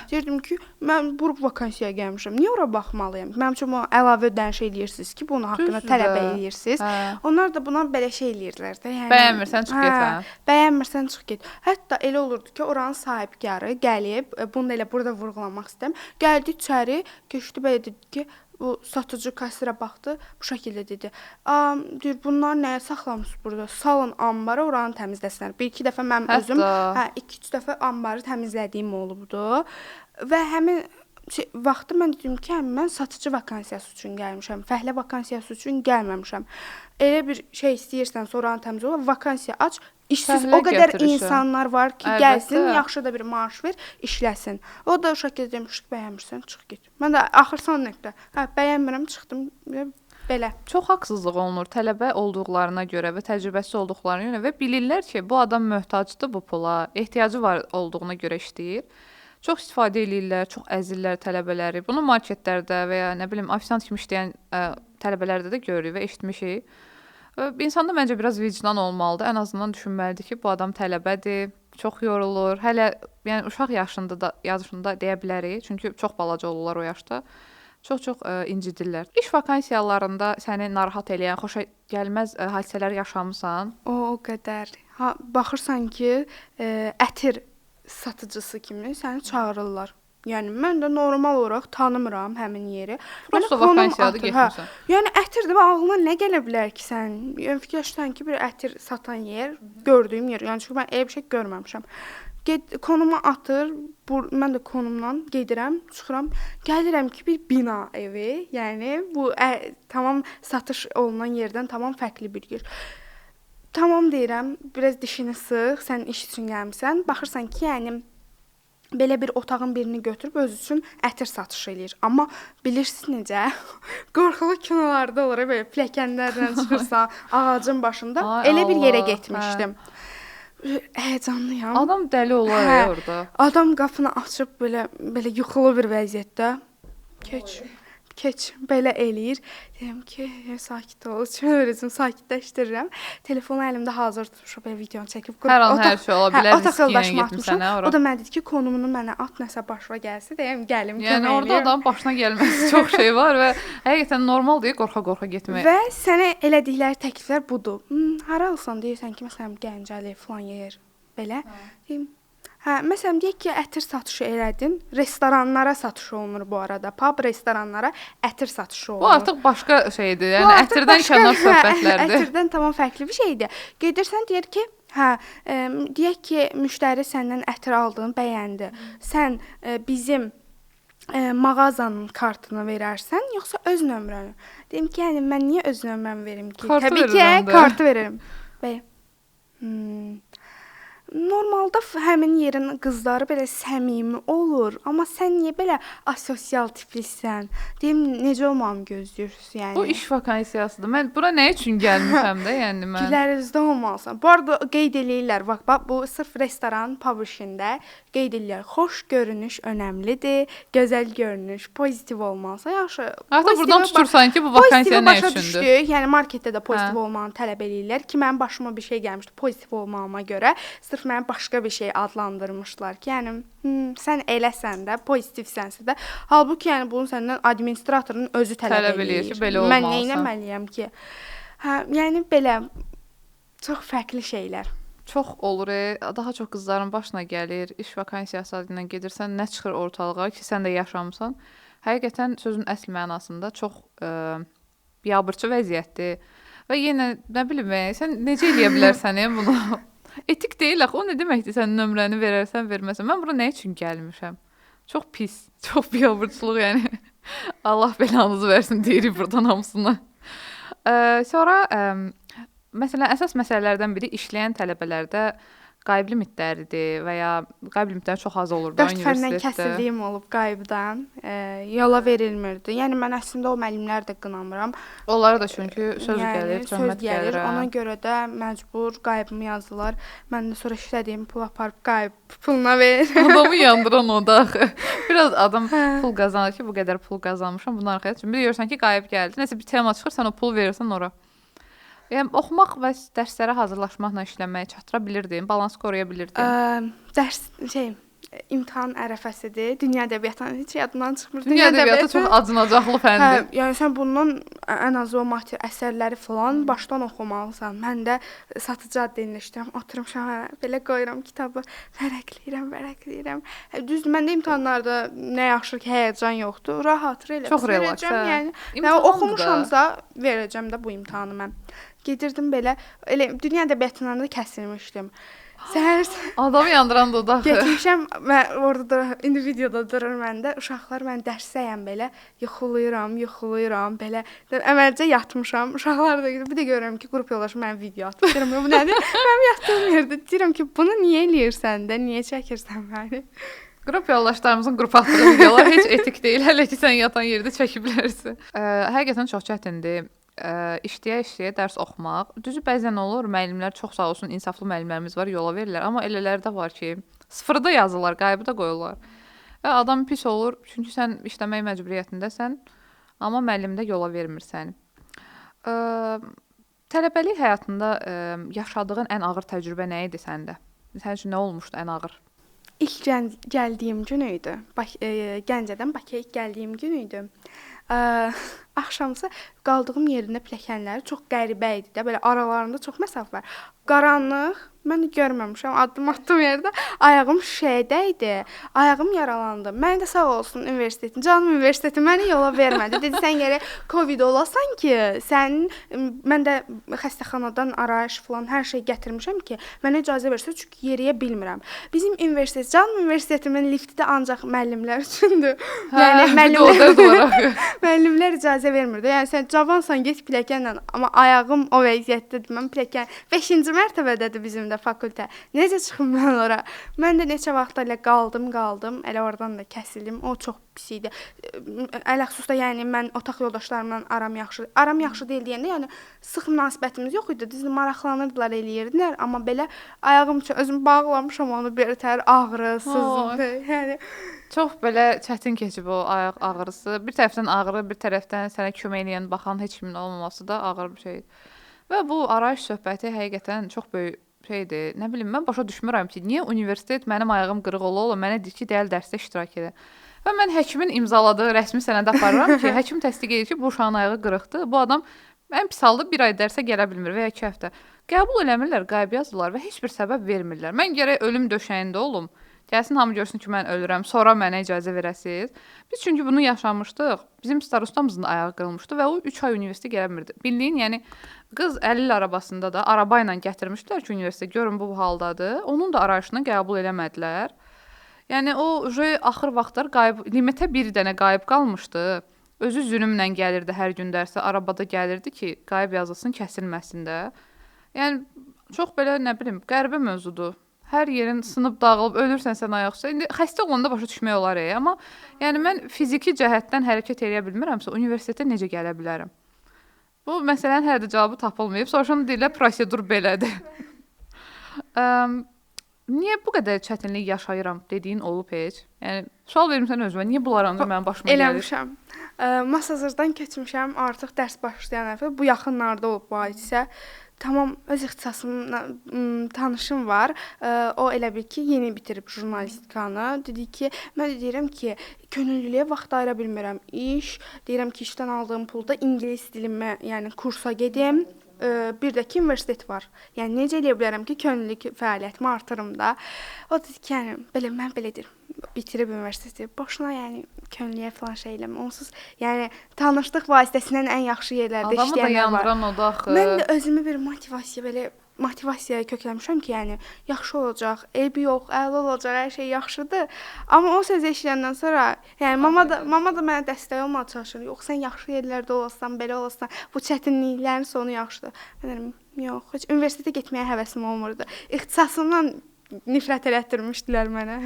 Deyirdim ki, mən bura vakansiyaya gəlmişəm. Niyə ora baxmalıyam? Mənim üçün bunu əlavə ödəniş eləyirsiniz ki, bunun haqqında tələb eləyirsiniz. Hə. Onlar da buna belə şey eləyirdilər də. Yəni, bəyənmirsən çıx get. Hə. Bəyənmirsən çıx get. Hətta elə olurdu ki, oranın sahibkarı gəlib, bunu da elə burada vurğulamaq istəyirəm. Gəldi içəri, keçdi belə dedi ki, bu satıcı kassirə baxdı, bu şəkildə dedi. Deyir, bunlar nəyə saxlamışsınız burada? Salın ambara, oranı təmizləsinlər. Bir-iki dəfə mənim özüm, hə, 2-3 dəfə ambarı təmizlədiyim olubdu. Və həmin vaxtı mən dedim ki, mən satıcı vakansiyası üçün gəlmişəm, fəhlə vakansiyası üçün gəlməmişəm. Elə bir şey istəyirsən, oranı təmiz ola, vakansiya aç. İşsiz o qədər insanlar var ki, gəlsin, yaxşı da bir maaş ver, işləsin. O da o şəkildə demiş ki, bəyənmirsən, çıx get. Mən də axır son nöqtə, hə, bəyənmirəm, çıxdım, belə. Çox haqsızlıq olunur tələbə olduqlarına görə və təcrübəsi olduqlarına görə və bilirlər ki, bu adam möhtacdır bu pula, ehtiyacı var olduğuna görə işləyir. Çox istifadə eləyirlər, çox əzirlər tələbələri. Bunu marketlərdə və ya nə bilim ofisiant kimi işləyən tələbələrdə də görürük və eşitmişik. İnsanda məncə biraz vicdan olmalıdır. Ən azından düşünməlidir ki, bu adam tələbədir, çox yorulur. Hələ yəni uşaq yaşında da deyə bilərik, çünki çox balaca olurlar o yaşda. Çox-çox incidirlər. İş vakansiyalarında səni narahat eləyən, xoşa gəlməz hadisələr yaşamısan? O qədər. Ha, baxırsan ki, ətir satıcısı kimi səni çağırırlar. Yəni mən də normal olaraq tanımıram həmin yeri. Prosto vakansiyadır getmirsən. Hə. Yəni ətirdir və ağlına nə gələ bilər ki sən? Yəni fikirləşirsən ki, bir ətir satan yer, gördüyüm yer. Yəni çünki mən elə bir şey görməmişəm. Get konuma atır, mən də konumdan gedirəm, çıxıram, gəlirəm ki, bir bina evi, yəni bu tamam satış olunan yerdən tamam fərqli bir yer. Tamam deyirəm, biraz dişini sıx, sən iş üçün gəlmisən. Baxırsan ki, yəni belə bir otağın birini götürüb öz üçün ətir satışı eləyir. Amma bilirsiniz necə? Qorxulu kinolarda olur, belə pilləkənlərlə çıxırsan ağacın başında. Ay, elə bir yerə getmişdim. Hə. Həyəcanlıyam. Adam dəli olar hə, orada. Adam qapını açıb belə yuxulu bir vəziyyətdə. Keç. Keç, belə eləyir. Deyirəm ki, sakit ol, özümü sakitləşdirirəm. Telefonu əlimdə hazır tutmuşam, belə videonu çəkib qrup. Hər an hər şey ola bilər. Otaq yoldaşıma atmışam. O da mənə dedi ki, konumunu mənə at, nəsə başına gəlsə, deyəm gəlim kömək eləyim. Yəni orada adamın başına gəlməsi çox şey var və həqiqətən normal deyil qorxa-qorxa getmək. Və sənə elədikləri təkliflər budur. Hara alsan deyirsən ki, məsələn Gəncəli falan yer belə. Deyim, hə, məsələn deyək ki, ətir satışı elədin. Restoranlara satış olunur bu arada. Pub restoranlara ətir satışı olunur. Bu artıq başqa şeydir. Yəni ətirdən kənar söhbətlərdir. Ətirdən tamam fərqli bir şeydir. Gedirsən deyir ki, hə, deyək ki, müştəri səndən ətir aldığını bəyəndi. Sən bizim mağazanın kartını verərsən, yoxsa öz nömrəni? Deyim ki, yəni mən niyə öz nömrəmi verim ki? Kartı. Təbii ki, kartı verirəm. Bəy. Normalda həmin yerin qızları belə səmimi olur, amma sən niyə belə asosial tiplisən? Deyim, necə olmamı gözləyirsiniz, yəni? Bu iş vakansiyasıdır. Mən bura nə üçün gəlmişəm də, yəni mən? Gülərüzdə olmalısan. Bu arada qeyd eləyirlər, bax, bu sırf restoran, pub işində qeyd eləyirlər. Xoş görünüş önəmlidir, gözəl görünüş, pozitiv olmalısan. Yaxşı. Artıq buradan tutursan ki, bu vakansiya nə üçündür? Düşdük. Yəni marketdə də pozitiv olmanı tələb eləyirlər ki, mənim başıma bir şey gəlmişdi pozitiv olmağıma görə. Sırf məni başqa bir şey adlandırmışlar ki, yəni sən eləsən də, pozitivsənsə də, halbuki yəni bunu səndən administratorun özü tələb eləyir ki, belə olmalısan. Mən nə etməliyəm ki? Hə, yəni belə çox fərqli şeylər. Çox olur, daha çox qızların başına gəlir, iş vakansiyası adı ilə gedirsən, nə çıxır ortalığa ki, sən də yaşamısan. Həqiqətən sözün əsl mənasında çox biabırçı vəziyyətdir. Və yenə nə bilim, sən necə eləyə bilərsən bunu? Etik deyil axı. O nə deməkdir? Sən nömrəni verərsən, verməsən. Mən bura nə üçün gəlmişəm? Çox pis, çox biabırçılıq yəni. Allah belanızı versin deyirik buradan hamısına. Sonra məsələn əsas məsələlərdən biri işləyən tələbələrdə qayıb limitləridir və ya qayıb limitləri çox az olur da universitetdə. 4 fəndən kəsildiyim olub qayıbdan. Yola verilmirdi. Yəni mən əslində o müəllimləri də qınamıram. Onlara da çünki söz yəni, gəlir, töhmət gəlir. Ona görə də məcbur qayıbımı yazdılar. Mən də sonra işlədiyim pul aparıb qayıb puluna verirəm. Adamı yandıran o da axı. Biraz adam pul qazanır ki, bu qədər pul qazanmışam bunun arxaya. Çünki bir görürsən ki, qayıb gəldi. Nəsə bir tema çıxır, sən o pulu verirsən ora. Yəni oxumaq və dərslərə hazırlaşmaqla işləməyə çatıra bilirdin, balans qoruya bilirdin. Dərs imtahan ərəfəsidir. Dünya ədəbiyyatından heç yadımdan çıxmır. Dünya ədəbiyyatı çox acınacaqlı fəndir. Hə, yəni sən bundan ən azı o əsərləri falan başdan oxumalısan. Mən də satıcı adını işləyirəm, oturmuşam, belə qoyuram kitabı, vərəqləyirəm, vərəqləyirəm. Düzdür, məndə imtahanlarda nə yaxşı ki, həyəcan yoxdur. Rahat, relaks. Çox relaks, verəcəm, yəni. Nə oxumuşamsa verəcəm də bu imtahanı mən. Gedirdim belə, elə dünya ədəbiyyatından da kəsilmişdim. Səhər adamı yandıran da axı. Getmişəm, mən orada da indi videoda durur məndə. Uşaqlar mən dərsəyəm belə, yuxulayıram, yuxulayıram belə. Əməlcə yatmışam. Uşaqlar da bir də görürəm ki, qrup yoldaşım mənə video atır. Deyirəm, bu nədir? Mənim yatdığım yerdə deyirəm ki, bunu niyə eləyirsən də? Niyə çəkirsən məni? Qrup yoldaşlarımızın qrup atdığı videolar heç etik deyil. Hələ ki sən yatan yerdə çəkiblərsə. Həqiqətən çox çətindir. İşləyə-işləyə dərs oxumaq. Düzü bəzən olur, müəllimlər çox sağ olsun, insaflı müəllimlərimiz var, yola verirlər. Amma elələri də var ki, sıfırda yazırlar, qayıbı da qoyurlar. Və adam pis olur, çünki sən işləmək məcburiyyətindəsən, amma müəllim də yola vermir səni. Tələbəlik həyatında yaşadığın ən ağır təcrübə nə idi səndə? Sənin üçün nə olmuşdu ən ağır? İlk gəldiyim gün idi. Gəncədən Bakıya ilk gəldiyim gün idi. Axşamsa qaldığım yerində pilləkənləri çox qəribə idi də, belə aralarında çox məsafə var. Qaranlıq, mən də görməmişəm, addım attım yerdə, ayağım şüşəyə dəydi, ayağım yaralandı. Mən də sağ olsun universitetin, canım universitetim məni yola vermədi. Dedi, sən gərək Covid olasan ki, sənin, mən də xəstəxanadan arayış falan hər şey gətirmişəm ki, mənə icazə versin, çünki yeriyə bilmirəm. Bizim universitet, canım universitetimin lifti də ancaq müəllimlər üçündür. Yəni müəllimlər icazə vermirdi. Yəni sən cavansan, get pilləkənlə, amma ayağım o vəziyyətdədir. Mən pilləkən 5-ci mərtəbədədir bizim də məndə fakültə. Necə çıxım mən ora? Mən də neçə vaxt elə qaldım, elə oradan da kəsildim. O çox pis idi. Ələxüsus da yəni mən otaq yoldaşlarımla aram yaxşı. Aram yaxşı deyil deyəndə, yəni sıx münasibətimiz yox idi. Düzdür, maraqlanırdılar, eləyirdilər, amma belə ayağım üçün özüm bağlamışam onu bir tər ağrı, sızıntı. Yəni çox belə çətin keçib o ayaq ağrısı. Bir tərəfdən ağrı, bir tərəfdən sənə kömək eləyən, baxan heç kimin olmaması da ağır bir şeydir. Və bu arayış söhbəti həqiqətən çox böyük şeydir. Nə bilim, mən başa düşmürəm ki, niyə universitet mənim ayağım qırıq ola-ola mənə deyir ki, gəl dərsdə iştirak elə. Və mən həkimin imzaladığı rəsmi sənəd aparıram ki, həkim təsdiq edir ki, bu uşağın ayağı qırıqdır. Bu adam ən pis halda bir ay dərsə gələ bilmir və ya 2 həftə. Qəbul eləmirlər, qayıb yazırlar və heç bir səbəb vermirlər. Mən gərək ölüm döşəyində olum. Gəlsin hamı görsün ki, mən ölürəm, sonra mənə icazə verəsiniz. Biz çünki bunu yaşamışdıq. Bizim starostamızın ayağı qırılmışdı və o 3 ay universitetə gələ bilmirdi. Bildiyin, yəni qız əlil arabasında da araba ilə gətirmişdilər ki, universitetə görün bu haldadır. Onun da arayışını qəbul eləmədilər. Yəni o axır vaxtlar qayıb, limitə bir dənə qayıb qalmışdı. Özü zülmlə gəlirdi hər gün dərsə, arabada gəlirdi ki, qayıb yazılsın, kəsilməsin də. Yəni çox belə nə bilim, qəribə mövzudur. Hər yerin sınıb dağılıb ölürsən sən ayaq üstə. İndi xəstə olanda başa düşmək olar, amma yəni mən fiziki cəhətdən hərəkət eləyə bilmirəmsə, universitetə necə gələ bilərəm? Bu məsələnin hələ də cavabı tapılmayıb. Soruşan deyirlər, prosedur belədir. Niyə bu qədər çətinlik yaşayıram dediyin olub heç? Yəni sual verirəm özümə, niyə bunlar ancaq mənim başıma gəlir? Eləmişəm. Masazırdan keçmişəm, artıq dərs başlayan dəfə. Bu yaxınlarda olub bu hadisə. Tamam, öz ixtisasımla tanışım var. O elə bil ki, yeni bitirib jurnalistikanı. Dedi ki, mən də deyirəm ki, könüllülüyə vaxt ayıra bilmirəm. İş, deyirəm ki, işdən aldığım pulda ingilis dilimə, yəni kursa gedim. Bir də ki, universitet var. Yəni necə eləyə bilərəm ki, könüllülük fəaliyyətimi artırım da. O dedi ki, yəni belə mən belə deyirəm. Bitirib universiteti, boşuna yəni könüllüyə falan şey eləmə. Onsuz yəni tanışlıq vasitəsindən ən yaxşı yerlərdə adamı işləyənlər var. Adamı da yandıran odur axı. Mən də özümü bir motivasiya belə motivasiyaya kökləmişəm ki, yəni yaxşı olacaq, eybi yox, əla olacaq, hər şey yaxşıdır. Amma o sözü eşidəndən sonra, yəni mama da mənə dəstək olmağa çalışır. Yox, sən yaxşı yerlərdə olasan, belə olasan, bu çətinliklərin sonu yaxşıdır. Mən deyirəm, yox, heç universitetə getməyə həvəsim olmurdu. İxtisasımdan nifrət elətdirmişdilər mənə.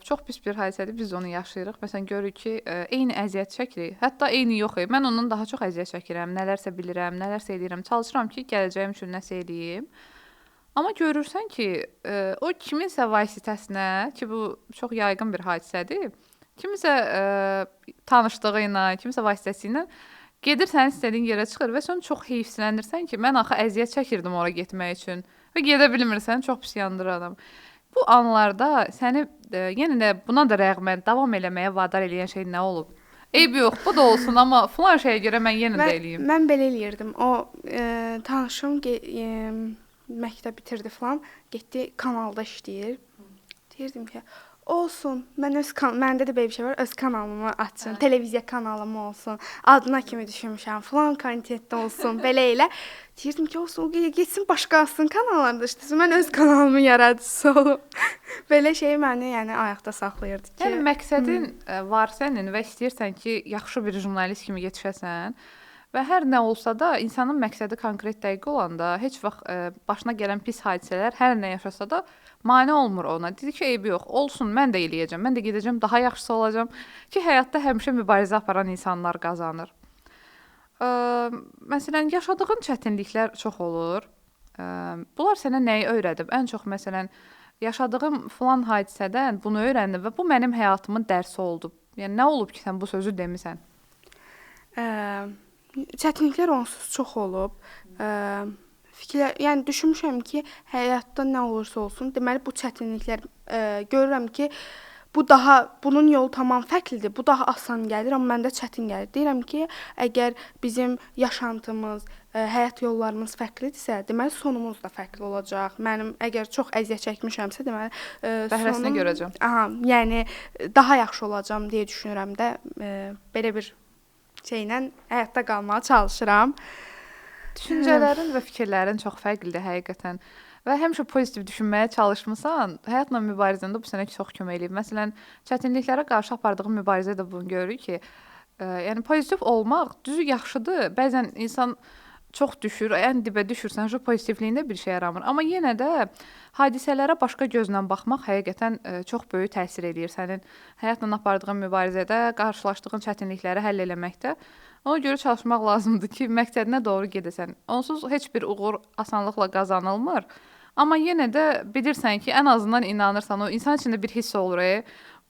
Çox pis bir hadisədir, biz onu yaşayırıq. Məsələn, görürük ki, eyni əziyyət çəkirik. Hətta eyni yox. Mən ondan daha çox əziyyət çəkirəm, nələrsə bilirəm, nələrsə eləyirəm. Çalışıram ki, gələcəyim üçün nəsə eləyim. Amma görürsən ki, o kiminsə vasitəsinə, ki, bu çox yayğın bir hadisədir, kiminsə tanışdığı ilə, kiminsə vasitəsi ilə gedir sənin istədiyin yerə çıxır və sən çox heyfsilənirsən ki, mən axı əziyyət çəkirdim ora getmək üçün və gedə bilmirsən, çox pis yandırır adam. Bu anlarda səni yenə də buna da rəğmən davam eləməyə vadar eləyən şey nə olub? Eybi yox, bu da olsun, amma filan şeyə görə mən yenə də eləyim. Mən belə eləyirdim. O tanışım məktəb bitirdi filan, getdi kanalda işləyir. Deyirdim ki, olsun, mən öz məndə də belə bir şey var, öz kanalımı açım, televiziya kanalım olsun, adına kimi düşünmüşəm, filan kontentdə olsun, belə elə. Deyirdim ki, olsun, o getsin başqasının kanallarında işləsin, mən öz kanalımın yaradıcısı olum. Belə şey məni yəni ayaqda saxlayırdı ki. Yəni məqsədin var sənin və istəyirsən ki, yaxşı bir jurnalist kimi yetişəsən. Və hər nə olsa da insanın məqsədi konkret dəqiq olanda heç vaxt başına gələn pis hadisələr hər nə yaşasa da mane olmur ona. Dedi ki, eybi yox, olsun, mən də eləyəcəm, mən də gedəcəm, daha yaxşısı olacağam ki, həyatda həmişə mübarizə aparan insanlar qazanır. Məsələn, yaşadığın çətinliklər çox olur. Bunlar sənə nəyi öyrədib? Ən çox, məsələn, yaşadığım filan hadisədən bunu öyrəndim və bu mənim həyatımın dərsi oldu. Yəni, nə olub ki, sən bu sözü demisən? Çətinliklər onsuz çox olub. Fikirlər, yəni düşünmüşəm ki, həyatda nə olursa olsun, deməli bu çətinliklər görürəm ki, bu daha bunun yolu tamam fərqlidir. Bu daha asan gəlir, amma məndə çətin gəlir. Deyirəm ki, əgər bizim yaşantımız, həyat yollarımız fərqlidirsə, deməli sonumuz da fərqli olacaq. Mənim əgər çox əziyyət çəkmişəmsə, deməli bəhrəsini görəcəm. Aha, yəni daha yaxşı olacağam deyə düşünürəm də, belə bir şeylə həyatda qalmağa çalışıram. Düşüncələrin və fikirlərin çox fərqlidir həqiqətən. Və həmişə pozitiv düşünməyə çalışmısan, həyatla mübarizəndə bu sənə çox kömək eləyib. Məsələn, çətinliklərə qarşı apardığın mübarizə də bunu görürük ki, yəni pozitiv olmaq düzü yaxşıdır. Bəzən insan çox düşür, ən dibə düşürsən, pozitivliyində bir şey yaranmır. Amma yenə də hadisələrə başqa gözlə baxmaq həqiqətən çox böyük təsir eləyir sənin həyatla apardığın mübarizədə, qarşılaşdığın çətinlikləri həll eləməkdə. Ona görə çalışmaq lazımdır ki, məqsədinə doğru gedəsən. Onsuz heç bir uğur asanlıqla qazanılmır. Amma yenə də bilirsən ki, ən azından inanırsan, o insan içində bir hiss olur.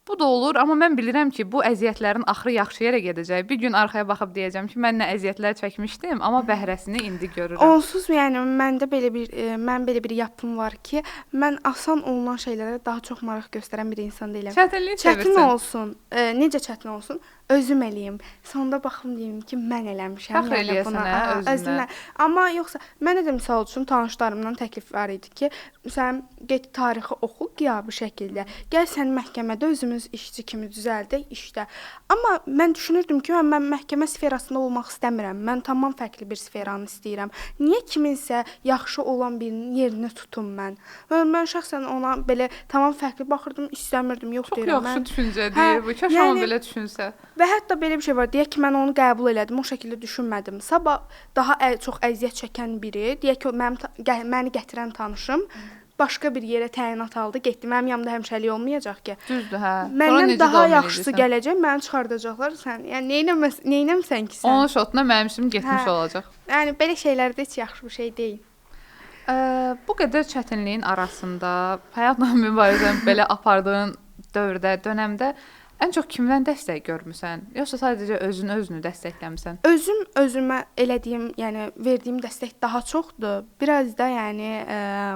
Bu da olur, amma mən bilirəm ki, bu əziyyətlərin axırı yaxşı yerə gedəcək. Bir gün arxaya baxıb deyəcəm ki, mən nə əziyyətlər çəkmişdim, amma bəhrəsini indi görürəm. Onsuz, yəni məndə belə bir mən belə bir yapım var ki, mən asan olunan şeylərə daha çox maraq göstərən bir insan deyiləm. Çətinlik sevirsən. Çətin olsun, necə çətin olsun, özüm eləyim. Sonda baxım deyim ki, mən eləmişəm. Fəxr eləyəsən, hə, özünə. Amma yoxsa mənə də misal üçün tanışlarımdan təklif var idi ki, sən get tarixi oxu qiyabi şəkildə. Gəl sən məhkəmədə özümüz işçi kimi düzəldək işdə. Amma mən düşünürdüm ki, mən məhkəmə sferasında olmaq istəmirəm. Mən tamam fərqli bir sferanı istəyirəm. Niyə kiminsə yaxşı olan birinin yerini tutum mən? Mən şəxsən ona belə tamam fərqli baxırdım, istəmirdim. Yox çox deyirəm. Çox yaxşı düşüncədir. Bu kaş yəni, belə düşünsə. Və hətta belə bir şey var. Deyək ki, mən onu qəbul elədim, o şəkildə düşünmədim. Sabah daha çox əziyyət çəkən biri, deyək ki, məni gətirən tanışım başqa bir yerə təyinat aldı, getdi. Mənim yanımda həmişəlik olmayacaq ki. Düzdür, hə. Məndən daha yaxşısı gələcək, məni çıxardacaqlar. Sən, yəni neynəmsən ki sən? Onun şotuna mənim işim getmiş olacaq. Yəni belə şeylərdə heç yaxşı bir şey deyil. Bu qədər çətinliyin arasında həyatla mübarizəni belə apardığın dövrdə, dönəmdə ən çox kimdən dəstək görmüsən? Yoxsa sadəcə özünü dəstəkləmisən? Özüm özümə elədiyim, yəni verdiyim dəstək daha çoxdur. Biraz da yəni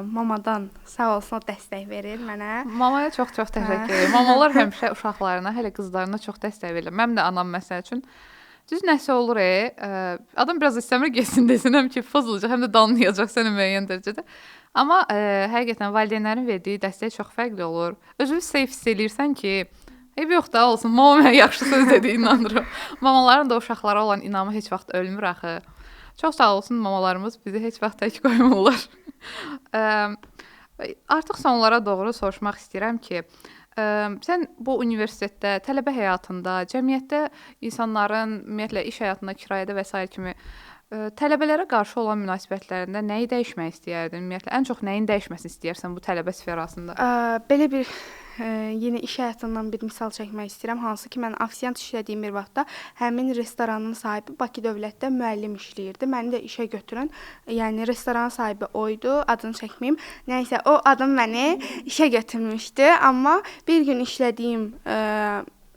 mamadan sağ olsun o dəstək verir mənə. Mamaya çox-çox təşəkkür edirəm. Mamalar həmişə uşaqlarına, hələ qızlarına çox dəstək verirlər. Mənim də anam məsəl üçün düz nəsə olur, adam biraz istəmir getsin desin, həm ki fızılacaq, həm də danlayacaq səni müəyyən dərəcədə. Amma həqiqətən valideynlərin verdiyi dəstək çox fərqli olur. Özünü safe hiss eləyirsən ki, eyb yox da olsun, mama mənə yaxşı söz dedi, inanıram. Mamaların da uşaqlara olan inamı heç vaxt ölmür axı. Çox sağ olsun mamalarımız bizi heç vaxt tək qoymurlar. Artıq sonlara doğru soruşmaq istəyirəm ki, sən bu universitetdə, tələbə həyatında, cəmiyyətdə insanların, ümumiyyətlə iş həyatında, kirayədə və sair kimi tələbələrə qarşı olan münasibətlərində nəyi dəyişmək istəyərdin? Ümumiyyətlə ən çox nəyin dəyişməsini istəyirsən bu tələbə sferasında? Belə bir yenə iş həyatından bir misal çəkmək istəyirəm. Hansı ki, mən ofisiant işlədiyim bir vaxtda həmin restoranın sahibi Bakı Dövlətdə müəllim işləyirdi. Məni də işə götürən, yəni restoranın sahibi o idi, adını çəkməyim. Nəysə, o adam məni işə götürmüşdü, amma bir gün işlədiyim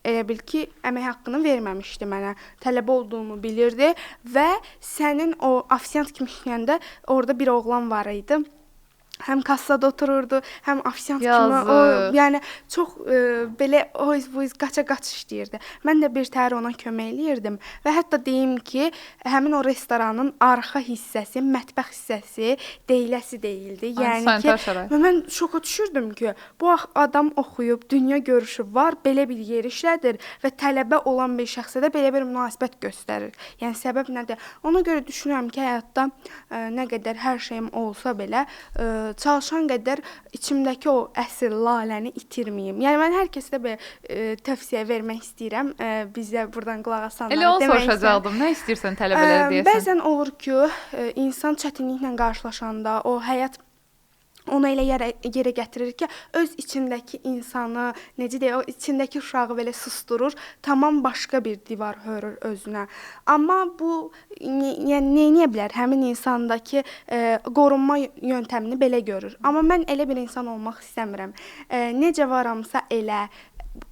elə bil ki, əmək haqqını verməmişdi mənə. Tələbə olduğumu bilirdi və sənin o ofisiant kimi işləyəndə orada bir oğlan var idi. Həm kassada otururdu, həm ofisiant kimi. O, yəni çox belə oy-buy qaça-qaç işləyirdi. Mən də bir təhər ona kömək eləyirdim və hətta deyim ki, həmin o restoranın arxa hissəsi, mətbəx hissəsi deyiləsi deyildi. Yəni ki, mən şoka düşürdüm ki, bu adam oxuyub, dünya görüşü var, belə bir yer işlədir və tələbə olan bir şəxsə də belə bir münasibət göstərir. Yəni səbəb nədir? Ona görə düşünürəm ki, həyatda nə qədər hər şeyim olsa belə çalışan qədər içimdəki o əsl Laləni itirməyim. Yəni mən hər kəsə də belə tövsiyə vermək istəyirəm. Bizə buradan qulaq asanlara elə onu demək soruşacaqdım. Nə istəyirsən tələbələrə deyəsən? Bəzən olur ki, insan çətinliklə qarşılaşanda o həyat onu elə yerə gətirir ki, öz içindəki insanı, necə deyək, o içindəki uşağı belə susturur, tamam başqa bir divar hörür özünə. Amma bu, yəni nə edə bilər? Həmin insandakı qorunma yöntəmini belə görür. Amma mən elə bir insan olmaq istəmirəm. Necə varamsa elə,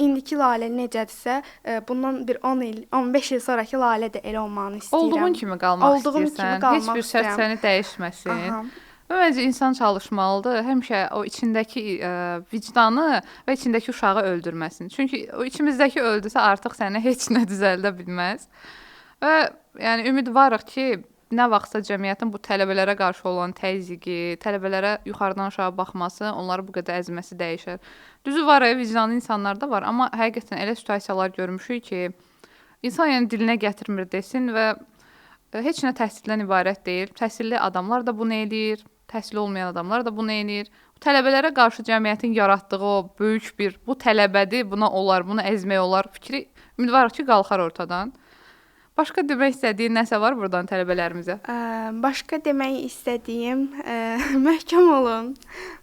indiki Lalə necədirsə, bundan bir 10 il, 15 il sonraki Lalə də elə olmağını istəyirəm. Olduğun kimi qalmaq istəyirsən. Heç bir şərt səni dəyişməsin. Aha. Və məncə insan çalışmalıdır. Həmişə o içindəki vicdanı və içindəki uşağı öldürməsin. Çünki o içimizdəki öldüsə artıq səni heç nə düzəldə bilməz. Və yəni ümidvarıq ki, nə vaxtsa cəmiyyətin bu tələbələrə qarşı olan təzyiqi, tələbələrə yuxarıdan aşağı baxması, onları bu qədər əzməsi dəyişər. Düzü var, vicdanlı insanlar da var, amma həqiqətən elə situasiyalar görmüşük ki, insan yəni dilinə gətirmir desin və heç nə təhsildən ibarət deyil. Təhsilli adamlar da bunu eləyir, təhsili olmayan adamlar da bunu eləyir. Tələbələrə qarşı cəmiyyətin yaratdığı o böyük bir bu tələbədir, buna olar, bunu əzmək olar fikri ümidvarıq ki, qalxar ortadan. Başqa demək istədiyin nəsə var burdan tələbələrimizə? Başqa demək istədiyim, möhkəm olun.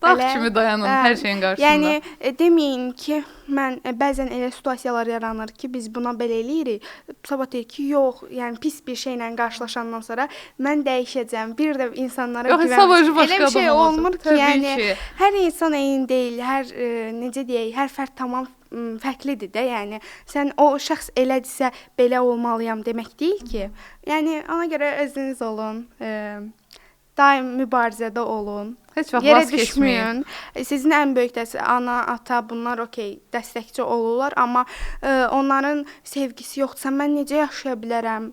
Dağ kimi dayanın hər şeyin qarşısında. Yəni deməyin ki, mən bəzən elə situasiyalar yaranır ki, biz buna belə eləyirik. Sabah deyir ki, yox, yəni pis bir şeylə qarşılaşandan sonra mən dəyişəcəm. Bir də insanlara güvənməyəcəm. Elə bir şey olmur ki, yəni ki, hər insan eyni deyil, hər necə deyək, hər fərd tamam fərqlidir də, yəni sən o şəxs elədirsə belə olmalıyam demək deyil ki. Yəni ona görə özünüz olun, daim mübarizədə olun. Heç vaxt yerə düşməyin. Sizin ən böyük dəstək ana, ata, bunlar okey, dəstəkçi olurlar, amma onların sevgisi yoxdursa mən necə yaşaya bilərəm?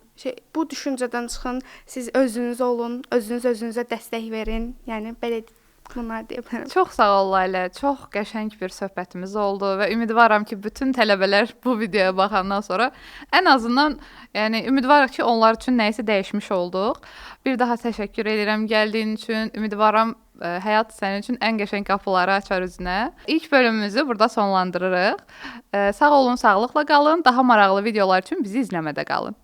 Bu düşüncədən çıxın, siz özünüz olun, özünüz özünüzə dəstək verin. Yəni belə bunlar deyə bilərəm. Çox sağ ol Lalə. Çox qəşəng bir söhbətimiz oldu və ümidvaram ki, bütün tələbələr bu videoya baxandan sonra ən azından, yəni ümidvarıq ki, onlar üçün nəyisə dəyişmiş olduq. Bir daha təşəkkür edirəm gəldiyin üçün. Ümidvaram həyat sənin üçün ən qəşəng qapıları açar üzünə. İlk bölümümüzü burada sonlandırırıq. Sağ olun, sağlıqla qalın. Daha maraqlı videolar üçün bizi izləmədə qalın.